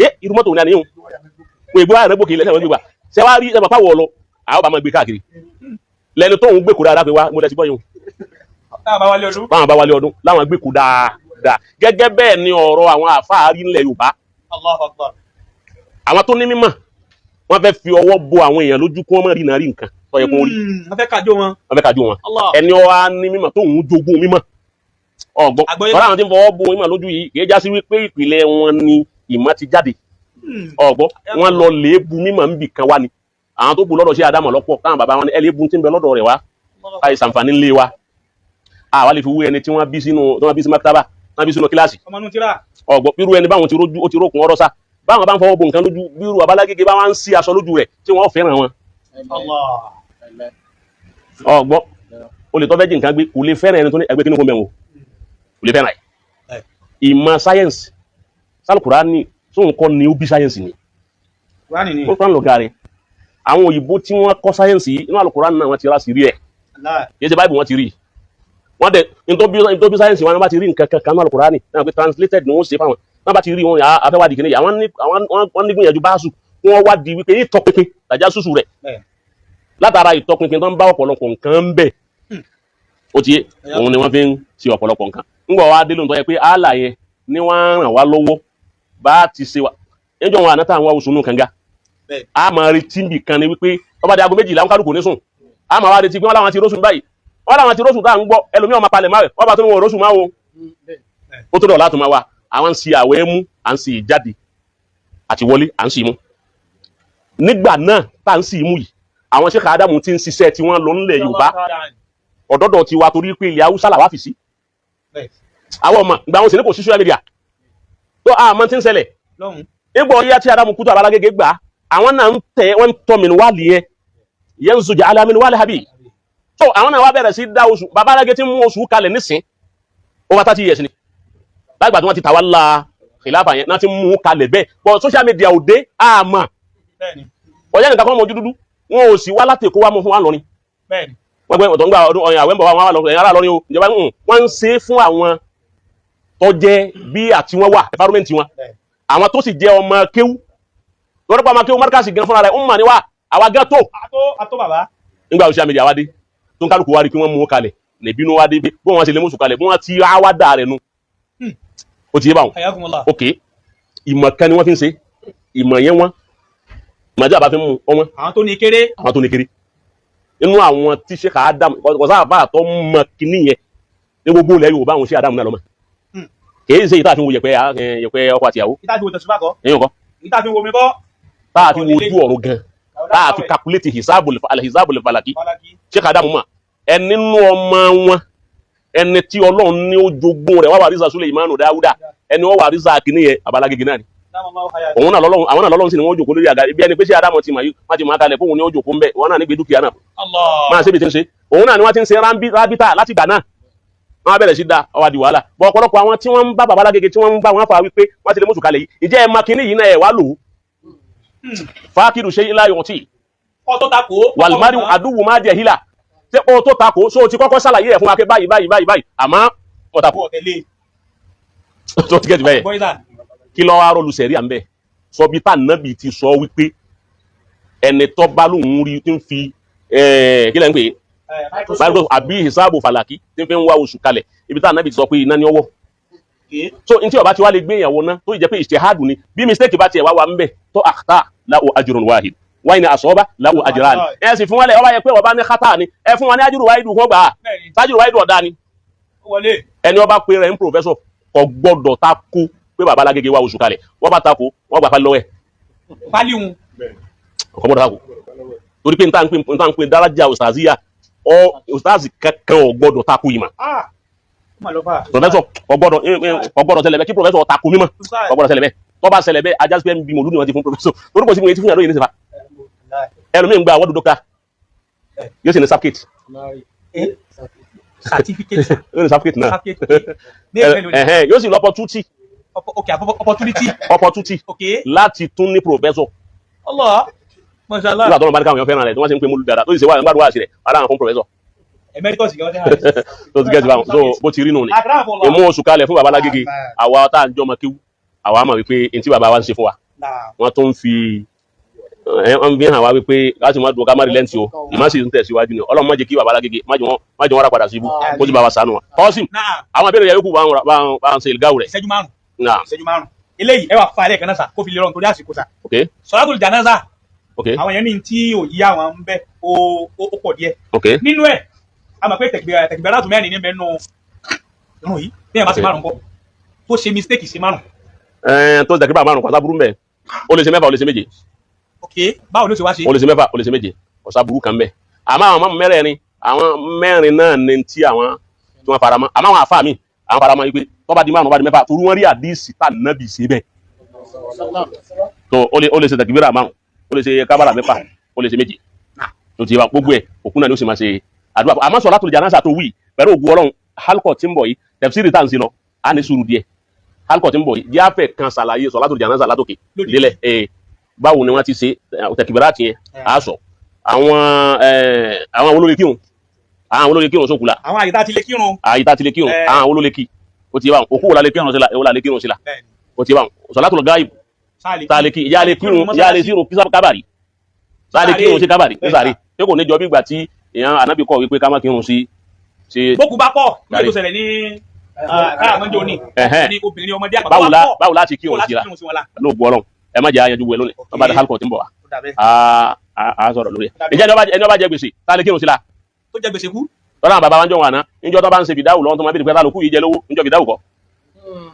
Ẹ irú mọ́tò ní àníyàn wọ́n ègbó àrẹ gbòkè lẹ́sẹ̀ wọ́n gbégbà ṣé wàá rí ẹ máa pàwọ̀ lọ àwọn bá máa gbé káàkiri lẹ́nu tó ń gbé kó dáadáa pé wá mo dẹ̀ ti bọ́ yìí o báwọn bá wálé ọdún láwọn gbé kó dáadáa. Gẹ́gẹ́ bẹ́ẹ̀ ni ọ̀rọ̀ àwọn àfáàrí ńlẹ̀ Yorùbá, àwọn tó ní mímọ̀ wọ́n fẹ́ fi ọwọ́ bo àwọn èèyàn lójú kí wọ́n má rí náà rí nǹkan tó yẹ kó rí. Wọ́n fẹ́ kájọ wọn. Wọ́n fẹ́ kájọ wọn. Ẹni ọ̀hà ní mímọ̀ tó ń jogún mímọ̀ ọ̀gbọ́n ọ̀rọ̀ àwọn tí ń fọwọ́ bo mímọ̀ lójú yìí kì í já sí wípé ìpìlẹ̀ wọn ni ìmọ̀ ti jáde. Ọ̀gbọ́n wọn lọ léèbu mímọ̀ ń bì kan wá ni àwọn tó bu lọ́dọ̀ sí Ádámù lọ́pọ̀ táwọn bàbá wọn ní ẹ léèbu tí ń bẹ lọ́dọ̀ rẹ̀ wá àìsànfàní ńlé wa àwa lè fi wú ẹni tí wọ́n bí sínú tí wọ́n bí sí maktaba tí wọ́n bí sínú kíláàsì. Ọ̀gbọ́n irú ẹni báwọn ti rójú ó ti rókun ọ̀rọ̀ sá báwọn bá ń fọwọ́ bo nǹkan lójú bírú abalágége bá wọn ń sí aṣọ lójú rẹ̀ tí wọ́n fẹ́ràn wọn. Ọ̀gbọ́n o lè tọ́ fẹ́ jí nǹkan gbé kò lè fẹ́ràn ẹni tó ní ẹgbẹ́ kí ní kó mẹ́wọ̀n kò lè fẹ́ràn ẹ̀. Ìmọ̀ sáyẹ́ǹsì sálùkùránì sóhun kọ́ ni ó bí sáyẹ́ǹsì ni ó kọ́ lọ́gà rẹ̀. Àwọn òyìnbó tí wọ́n kọ́ sáyẹ́ǹsì yìí inú àlùkùránì náà wọ́n ti rá sí rí ẹ̀ yìí ṣe báìbù wọ́n ti rí wọ́n dẹ̀ nítorí bí sáyẹ́ǹsì wọn bá ti rí nǹkan kan ní àlùkùránì náà pé translated ni wọ́n ṣe fáwọn náà bá ti rí wọn afẹ́wádìí kìíní àwọn ní gbìyànjú báṣù wọ́n wádìí wípé ìtọpinpin tàjá ṣùṣù rẹ̀ látara ìtọpinpin tó ń bá ọ̀pọ̀lọpọ̀ nǹkan ń bẹ̀ ó ti yé òun ni wọ́n fi ń ṣe ọ̀pọ̀lọpọ̀ nǹkan ńgbọ̀ wá dé lóńtọ́ yẹ pé àlà yẹn ni wọ́n ràn wá lọ́wọ́ bá ti ṣe wa níjọ́ wọn àná táwọn oṣù nù kànga a máa retí nbì kan ni wípé ọba di aago 12 kálukú ní sùn a máa wá retí pé wọ́n láwọn ti rósùn báyìí wọ́n láwọn ti rósùn tá à ń gbọ́ ẹlòmíràn máa palẹ̀ máa rẹ̀ wọ́n bá tó ní wọn rósùn máa wo ó tó dọ̀ láti máa wá àwọn ń si àwẹ̀ mú à ń si ìjáde àti wọlé à ń si mú nígbà náà tá à ń si mú yìí àwọn Sheikh Ádámù ti ń ṣiṣẹ́ tí wọ́n lọ nílẹ̀ Yorùbá ọ̀dọ́dọ̀ ti wa torí pé ilẹ̀ Haúsá làwa fi sí àwọn ọmọ ìgbà wọn sì ní kò sí social media tó àmọ́ ti ń ṣẹlẹ̀ nígbà ọyá tí Ádámù kú tó Abalágége gbà àwọn náà ń tẹ wọ́n ń tọ́ mi wá lìyẹn yẹn ń sojà alámi wálé habi tó àwọn náà wá bẹ̀rẹ̀ sí dá oṣù Babalágé tí ń mú oṣù kalẹ̀ nísìn over 30 years ni lágbà tí wọ́n ti tàwa la khilafa yẹn náà ti mú kalẹ̀ bẹ́ẹ̀ but social media ò dé àmọ́ ọ̀yá nìkan kan mọ ojú dúdú wọn ò sì wá láti Èkó wá mú fún wa lọ́rin wọ́n gbé ọ̀tọ̀ ń gba ọdún ọ̀yàn àwẹ̀ ń bọ̀ wá wọn wá lọ ẹ̀yàn ará lọ́rin o ìjọba wọ́n ń ṣe fún àwọn tó jẹ́ bí àti wọn wà environment wọn àwọn tó sì jẹ́ ọmọ kéwú lọ́dọ̀ ọmọ kéwú márkàsì gan fúnra rẹ̀ ń mà ní wá àwa gan tó nígbà social media wá dé tó ń kálukú wá rí pé wọ́n mú kalẹ̀ nìbínú wá dé bí wọ́n ṣe lè mú sùn kalẹ̀ bí wọ́n ti wá dà rẹ̀ nu ó ti yé báwọn. Ok ìmọ̀ kan ni wọ́n fi ń ṣe ìmọ̀ yẹn wọ́n ìmọ̀ tí a bá fi mú ọmọ. Àwọn tó ní kéré. Àwọn tó ní kéré inú àwọn tí Sheikh Ádámù kọ̀sá àbá àtọ́ mọ kínní yẹn ní gbogbo ilẹ̀ Yorùbá àwọn Sheikh Ádámù náà lọ́mọ. Kìí ṣe ìta àfi wo yẹ̀pẹ̀ yẹ̀pẹ̀ ọkọ àtìyàwó. Ìta àfi wo tẹ̀sùbá kọ́. Ẹ̀yìn kọ́. Ìta àfi wo mi kọ́. Tá a fi wo ojú ọ̀run gan tá a fi calculate hisabul falaki Sheikh Ádámù mà ẹni nínú ọmọ wọn ẹni tí Ọlọ́run ní ó jogún rẹ̀ wá wà rísà Suleimanu Dáúdà ẹni wọ́n wà rísà kìíní yẹn Abalágége náà ni òun náà lọ́lọ́run àwọn náà lọ́lọ́run sì ni wọ́n jòkó lórí àga ibi ẹni pé ṣé Ádámù ti mà yí wọ́n ti máa kalẹ̀ fóun ni ó jòkó ńbẹ wọn náà nígbè dúkìá náà máa ṣe bí ti ń ṣe òun náà ni wọ́n ti ń ṣe rábítà láti gbà náà wọ́n á bẹ̀rẹ̀ sí da ọwọ́ di wàhálà bọ́ ọ̀pọ̀lọpọ̀ àwọn tí wọ́n ń bá Babalágége tí wọ́n ń bá wọn fà wípé wọ́n ti lè mọ̀sùn kalẹ̀ yìí ìjẹ́ ẹ̀ máa kíní yìí náà ẹ̀ wá lò ó fàákìrù ṣe ilá yọ̀tì wàlùmárì àdúgbò má jẹ hílà ṣé o tó takò so ti kọ́kọ́ ṣàlàyé ẹ̀ fún wa pé báyìí báyìí báyìí báyìí àmọ́ wọ́n takò tó ti kẹ́tì bẹ́ẹ̀ kí lọ́wọ́ arọ́lu sẹ̀rí à ń bẹ̀ sọ bí tá nàbì ti sọ wípé ẹni tó bá lóun rí tí ń fi kí lẹ́ ń pè é àbí ìsáàbò fàlàkì tí ń fi ń wá oṣù kalẹ̀ ibi tá nàbì ti sọ pé iná ni ọwọ́ so ntí ọba ti wá lè gbé ìyàwó ná tó jẹ́ pé ìṣèhádùn ni bí mistake bá tiẹ̀ wá wà ń bẹ̀ tó àkàtà láwo ajrun wahid wáyé ni àsọ́ọ́bá láwo ajran ẹ sì fún wọn lẹ ọba yẹ pé ọba ní kátà ni ẹ fún wọn ní ajrun wahid kó gbà á sájúrù wáyé ọ̀dà ni Wọlé. Ẹni ó bá pe rẹ̀ ń professor kò gbọ́dọ̀ ta kú pé bàbá Lágége wá oṣù kalẹ̀. Wọ́n bá ta kú, wọ́n gbà pálí lọ́wọ́ ẹ̀. Pálíhun. Kò gbọ́dọ̀ ta kú, torí pé n ta ń pè daraja ustaziya ọ, ustazi kankan ò gbọ́dọ̀ ta kú yìí mà. Ah, ó mà lọ fà. Professor kò gbọ́dọ̀ ṣẹlẹ̀ bẹ́ẹ̀ kí professor ta kú mímọ́. Kò gbọ́dọ̀ ṣẹlẹ̀ bẹ́ẹ̀. Tó bá ṣẹlẹ̀ bẹ́ẹ̀, ajá sí pé bí mòlúù ni wọ́n ti fún professor, torí kò sí mo ti fún yàrá lóye ní sèfà. Ẹlòmíì ń gba awọ́dù dókítà, yóò sì ní certificate. Certificate. Yóò ní certificate náà. Certificate ní ẹgbẹ́ lónìí. Ẹ̀hẹ́n, yóò sì lọ opportunity. Ok, opportunity. Opportunity láti tún ní professor. Allah, mashallah. Nígbà tó lọ́n bá ní káwọn èèyàn fẹ́ràn rẹ̀, tí wọ́n sì ń pè mú dáadáa, tó sì ṣe wà nígbàdúrà sí rẹ̀ aláwọn fún professor. Emeritus gan tẹ́. Tó ti gẹ́sì báwọn, so bó ti rí nù ni ìmú oṣù kalẹ̀ fún baba Lágége. Àwa tá à ń jọmọ kíw, àwa mọ̀ wípé ntí baba wa ń ṣe fún wa, wọ́n tún ń fi ẹ wọ́n fi hàn wá wípé láti má dùn ká má rí lẹ́ǹtì o, ìmọ̀ sì ń tẹ̀síwájú ni. Ọlọ́run má jẹ́ kí baba Lágége má jẹ́ wọ́n rà padà síbú, kó sì bá wa sànù wa. Kọ́sìm, àwọn abẹ́rẹ́ yẹn yòókù bá ń ṣe ìgáwó rẹ̀. Ìṣẹ́jú 5. Náà. Ìṣẹ́jú 5 eléyìí, ẹ wà fa ẹlẹ́ẹ̀kan náà sà, kó fi lè rọrùn torí àsìkò sà. Ok. Sọ̀látùl jánásà. Ok. Àwọn yẹn ní tí òyì àwọn ń bẹ, ó pọ̀ díẹ̀. Ok. Nínú ẹ̀, a mọ̀ pé tẹ̀gbẹ́ 4 ní bẹ́ẹ̀ nù irun yìí. Bí ẹ̀ bá ṣe 5 kọ́, tó ṣe mistake ṣe 5. Ẹ̀ẹ́n, tó dàgbà 5 kọ́sá burú mbẹ́. Ó lè ṣe 6, ó lè ṣe 7. Ok, báwo ló ṣe wá ṣe? Ó lè ṣe 6, ó lè ṣe 7, kọ́sá burú kan mbẹ́. Àmọ́ àwọn mọ́mú mẹ́rẹ̀ẹ̀rin, àwọn mẹ́rin náà ní tí àwọn tí wọ́n fara mọ́. Àmọ́ àwọn àfa mi, àwọn fara mọ́ yìí pé tó bá di 5, bá di 6, torí wọ́n rí àdísì tá nàbì ṣe bẹ́ẹ̀. Tó ó lè ṣe tẹ̀kíbírà 5, ó lè ṣe kábàrà 6, ó lè ṣe 7, tó ti wá gbogbo ẹ̀, òkú náà ni ó sì máa ṣe àdúrà. Àmọ́ sọ̀látùl jánásà tó wí, pẹ̀lú ògùn Ọlọ́run, halkọ̀ tí ń bọ̀ yìí, tẹ̀fsírì tá à ń ṣe lọ, á ní sùúrù díẹ̀. Halkọ̀ tí ń bọ̀ yìí, jẹ́ àfẹ́ kan ṣàlàyé sọ̀látùl jánásà látòkè délẹ̀. Ẹ̀ báwo ni wọ́n ti ṣe tẹ̀kíbírà tiẹ̀, á sọ àwọn olórí kírun, àwọn olórí kírun sókùlà. Àwọn àyíká ti lè kírun. Àyíká ti lè kírun. Àwọn olórí kí ó ti bá wọn, òkú wò la lè kírun sí la, èwo la lè kírun sí la? Ó ti bá wọn, sọ̀látùl gáìb. Sáà. Tá a lè kí, ìyá lè kírun, ìyá lè sírun kí kábàrí, tá a lè kírun sí kábàrí ní sàárè, ṣé kò ní jọ bí ìgbà tí èèyàn ànábì kọ̀ wípé ká má kírun sí? Bókù bá pọ̀ ní ètò ìṣẹ̀lẹ̀ ní káàmọ́jọ ní ní obìnrin, ọmọdé, àgbà báwo bá la pọ̀ báwo láti kírun láti sí la kírun sí wọn la. Lóògùn Ọlọ́run, ẹ má jẹ́ àyànjú wẹ̀ lónìí. Wọ́n bá dé halkọ̀ tí ń bọ̀ wá, Ó dà bẹ́ẹ̀. á sọ̀rọ̀ lórí ẹ̀. Ìjẹ́ ẹni ọba jẹ gbèsè, tá a lè kírun sí la? Tó jẹ gbèsè kú. Tọ́lá àwọn bàbá wa ń jọ wọn àná, níjọ́ tó bá ń ṣe fìdáwù lọ́wọ́, tó máa bèèrè pé tá ló kú yìí jẹ lówó níjọ́ fìdáwù kọ́,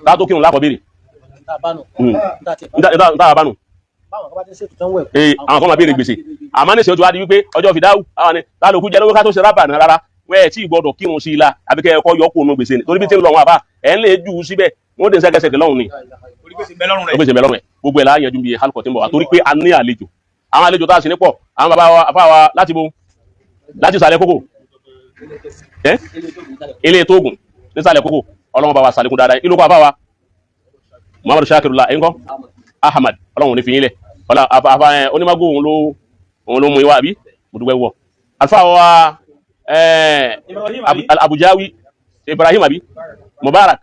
tá tó kírun lákọ̀ béèrè. Níta bánu. Ee, àwọn kan máa béèrè gbèsè. Àmọ́ ní ìṣèjọba di wípé ọjọ́ fìdáwù àwọn ni tá ló kú jẹ lówó ká tó ṣe rábà náà. Rárá, wẹ́ẹ̀ tí ìgbọ́dọ̀ kírun sí i la, àbí kẹ́ ẹ kọ́ yọ kó nu gbèsè ni, torí bí tí ń lọ wọn àbá ẹ̀ ń lè jù ú síbẹ̀, wọ́n dé sẹ́kẹsẹ̀kẹ lọ́hùn ni. Orí gbèsè ń bẹ lọ́rùn ó rẹ̀. Gbèsè mẹ́lọ́rùn ẹ̀, gbogbo ẹ̀ la yanjú bí halkọ̀ tí ń bọ̀ wá, torí pé a ní àlejò. Àwọn àlejò tá a sì ní pọ̀, àwọn bàbá wa, àfáà wa láti bo, láti ìsàlẹ̀ kókò ẹ́, ilé tóògùn nísàlẹ̀ kókò. Ọlọ́run bá wa sàlékún dáadáa. Ìlú kọ́ àfáà wa Muhammadu Shakirullah ẹ̀ńkọ́ Ahmad, Ọlọ́run ò ní fi yín lẹ̀. Ọlá àfa ẹ̀ onímọ̀gò, òun ló mú ìwà àbí. Mo dúpẹ́ wọ̀ àlùfáà wa ẹ̀ Ibrahim àbí? Abujawi Ibrahim àbí Mubarak.